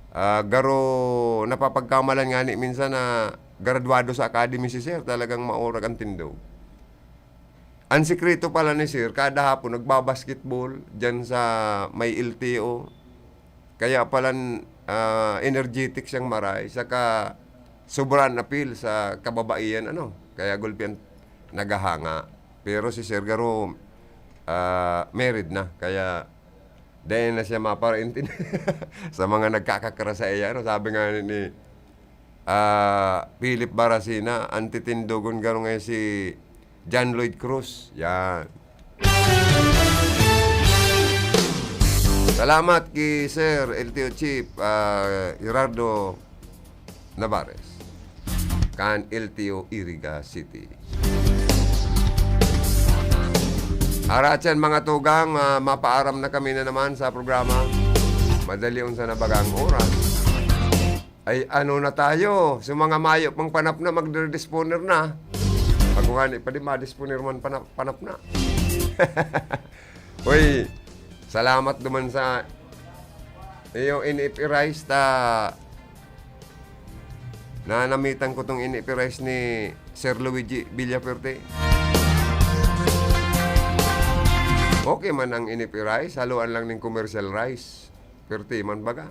Ah, garo napapagkamalan nga ni minsan na graduado sa academy si sir, talagang maurag ang tindog. Ang sikreto pala ni sir, kada hapon nagbabasketball diyan sa may L T O. Kaya palan, ah, energetic siyang maray, saka sobrang appeal sa kababaihan, ano. Kaya gulpi an naghahanga. Pero si sir garo, ah, married na, kaya dai na siya maparaintindihan sa mga nagkakakra saiya, ano. Sabi nga ni, ah, Philip Baracena, an titindogon garo ngayon si John Lloyd Cruz. Yan. Salamat ki Sir L T O Chief, ah, Gerardo Navarez, kan L T O Iriga City. Aratyan, mga tugang, ah, mapaaram na kami na naman sa programa. Madali unsa na baga ang oras. Ay, ano na tayo? Sa mga mayo pang panapna, magdidisponer na. Pag ngani pa di madisponer man panap-, panapna. Uy, salamat duman sa iyo N F A rice ta nanamitan ko tong N F A rice ni Sir Luigi Villafuerte. Okay man ang N F A rice, haluan lang ning commercial rice. Perti man baga.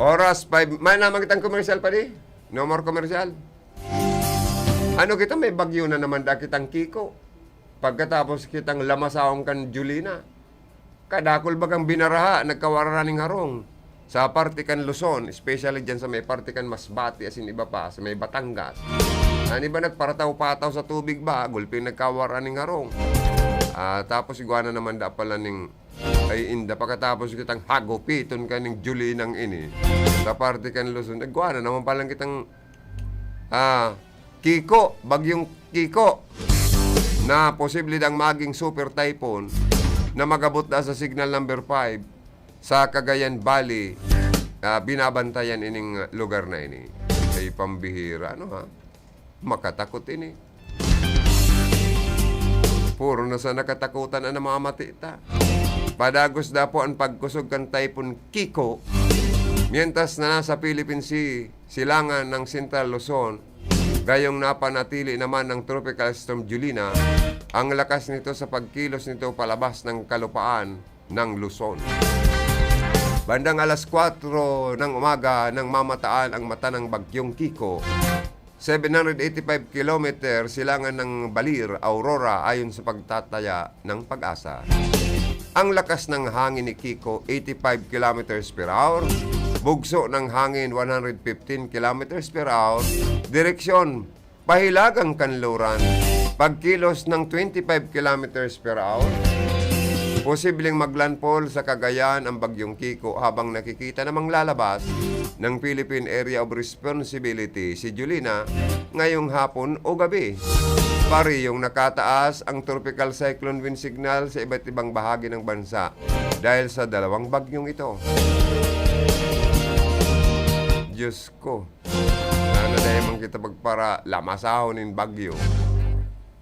Oras five. May naman kitang commercial pa di? No more commercial? Ano kita, may bagyo na naman da kitang Kiko. Pagkatapos kitang lamasahon kan Julina. Kadakul bagang binaraha, nagkawararan ning harong. Sa parte kan Luzon, especially dyan sa may parte kan Masbate, asin iba pa, sa may Batangas. An iba nagparataw-pataw sa tubig ba, gulpi nagkawararan ning harong. Ah, tapos igwa na naman da pala ning, ay inda, pagkatapos kitang hagupiton kaning Julinang ini. Sa parte kan Luzon, igwa na naman palang kitang, ah, Kiko, Bagyong Kiko, na posible dang maging super typhoon na mag-abot na sa signal number five sa Cagayan Valley, ah, binabantayan ining lugar na ini. Ay, pambihira, ano, ha? Makatakot ini. Puro na sa nakatakutan an namamati ta. Padagos da po an pagkusog kan Typhoon Kiko. Mientras na nasa Philippine Sea, silangan ng Central Luzon, gayong napanatili naman ng Tropical Storm Julina, ang lakas nito sa pagkilos nito palabas ng kalupaan ng Luzon. Bandang alas kwatro ng umaga nang mamataan ang mata ng Bagyong Kiko, seven hundred eighty-five kilometer silangan ng Balir, Aurora, ayon sa pagtataya ng PAGASA. Ang lakas ng hangin ni Kiko, eighty-five kilometers per hour. Bugso ng hangin, one hundred fifteen kilometers per hour. Direksyon, pahilagang kanluran. Pagkilos ng twenty-five kilometers per hour. Posibleng maglandfall sa Cagayan ang Bagyong Kiko habang nakikita namang lalabas ng Philippine Area of Responsibility si Julina ngayong hapon o gabi. Parehong nakataas ang tropical cyclone wind signal sa iba't ibang bahagi ng bansa dahil sa dalawang bagyong ito. Diyos ko, sana dai man kita magpara-, lamasahon nin bagyo.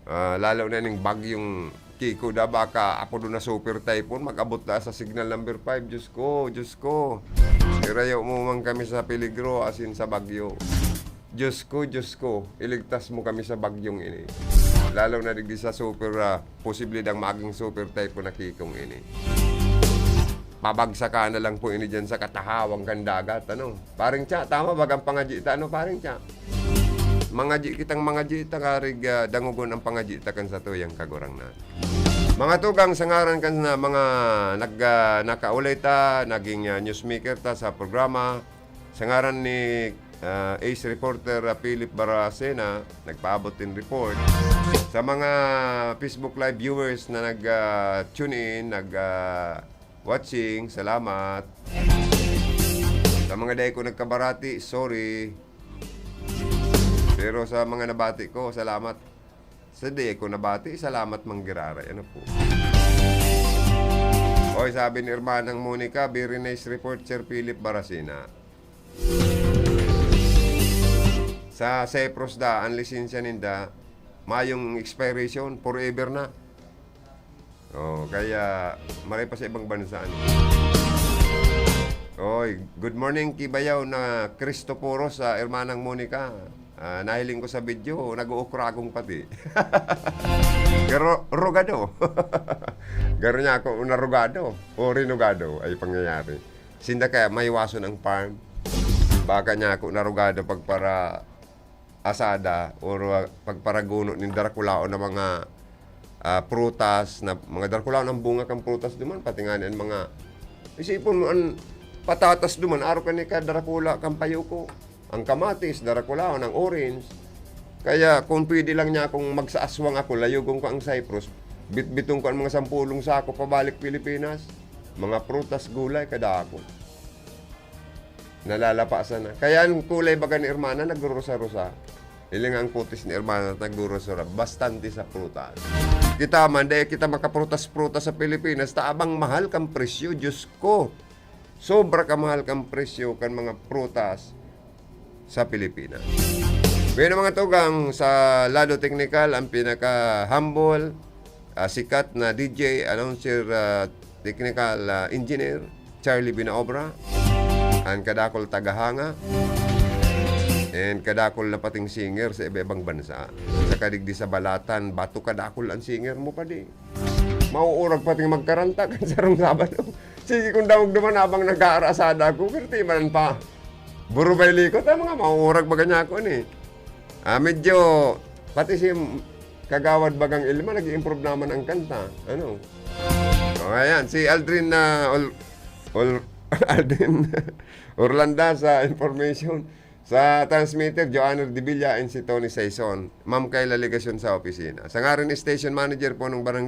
Ah, lalo na ning bagyong Kiko da, baka apodon na super typhoon, mag-abot na sa signal number five. Diyos ko, Diyos ko. Irayo mo man kami sa peligro, asin sa bagyo. Diyos ko, Diyos ko, iligtas mo kami sa bagyong ini. Lalo na digdi sa super, ah, posible dang maging super typhoon na Kikong ini. Pabagsakan na lang po ini diyan sa katahawang kan dagat, ano? Paring Cha, tama ba ang pangadyi ta, ano, Paring Cha? Mangadyi kitang mangadyi ta, karig, ah, dangogon ang pangadyi ta kan satuyang Kagurangnan. Mga tugang, sa ngaran kan na mga nag-, ah, nakaulay ta, naging, ah, newsmaker ta sa programa, sa ngaran ni, ah, ace reporter, ah, Philip Baracena, nagpaabot din report. Sa mga Facebook Live viewers na nag, ah, tune in, nag, ah, watching, salamat. Sa mga dai ko nagkabarati, sorry. Pero sa mga nabati ko, salamat. Sa dai ko nabati, salamat man giraray. Ano po? Oy, sabi ni Hermanang Monica, "Very nice report, Sir Philip Baracina." Sa Cyprus da, ang lisensya ninda, mayong expiration, forever na. Oh, kaya maray pa sa ibang bansa, ano. Oy, good morning, Kibayaw na Cristoporos, sa Hermanang Monica. Ah, nahiling ko sa video, nag-uukragong pati. Pero rugado. Garo niya ako narugado o rinugado ay pangyayari. Sinda kaya maiwason ang farm. Baka niya ako narugado pagpara asada or, ah, pagparaguno nin darakulaon na mga, ah, prutas, na mga darakulaon ang bunga kan prutas duman, pati nga an mga, isipon mo, an patatas duman, arog kan ika darakula kan payuko. Ang kamatis, darakulaon, ang orange. Kaya kung pwede lang niya akong magsaaswang ako, layogon ko ang Cyprus, bitbiton ko ang mga sampulong sako pabalik Pilipinas. Mga prutas, gulay, kadako. Nalalapasan na. Kaya ang kulay baga ni Hermana, nagrurusa-rusa. Hiling ang kutis ni Hermana, nagrurusa-rusa. Bastante sa prutas. Kita man, dahil kita makaprutas-prutas sa Pilipinas, ta abang mahal kan presyo, Diyos ko. Sobra kamahal kan presyo kan mga prutas sa Pilipinas. Bueno, mga tugang, sa lado teknikal, ang pinaka-humble, ah, sikat na D J, announcer, ah, technical, ah, engineer, Charlie Binaobra, an kadakul tagahanga, and kadakul na pating singer sa iba-ibang bansa. Sa kadigdi sa Balatan, bato kadakul an singer mo, padi. Mauurag pating magkaranta kan sarong Sabado. Sige, kung daog duman habang nag-aarasada ako, pirti man pa. Burubay likot, ah, mga mauurag baga niya ako ni. Ah, medyo, pati si Kagawad Bagang Ilma, nag-i-improve naman ang kanta. Ano? O, ayan, si Aldrin na, Ol-, Ol-, Aldrin Orlanda sa information. Sa transmitter, Joanner Dibilla and si Tony Saison. Ma'am Kayla Legacion sa opisina. Sa ngaran ni station manager po ng barangay,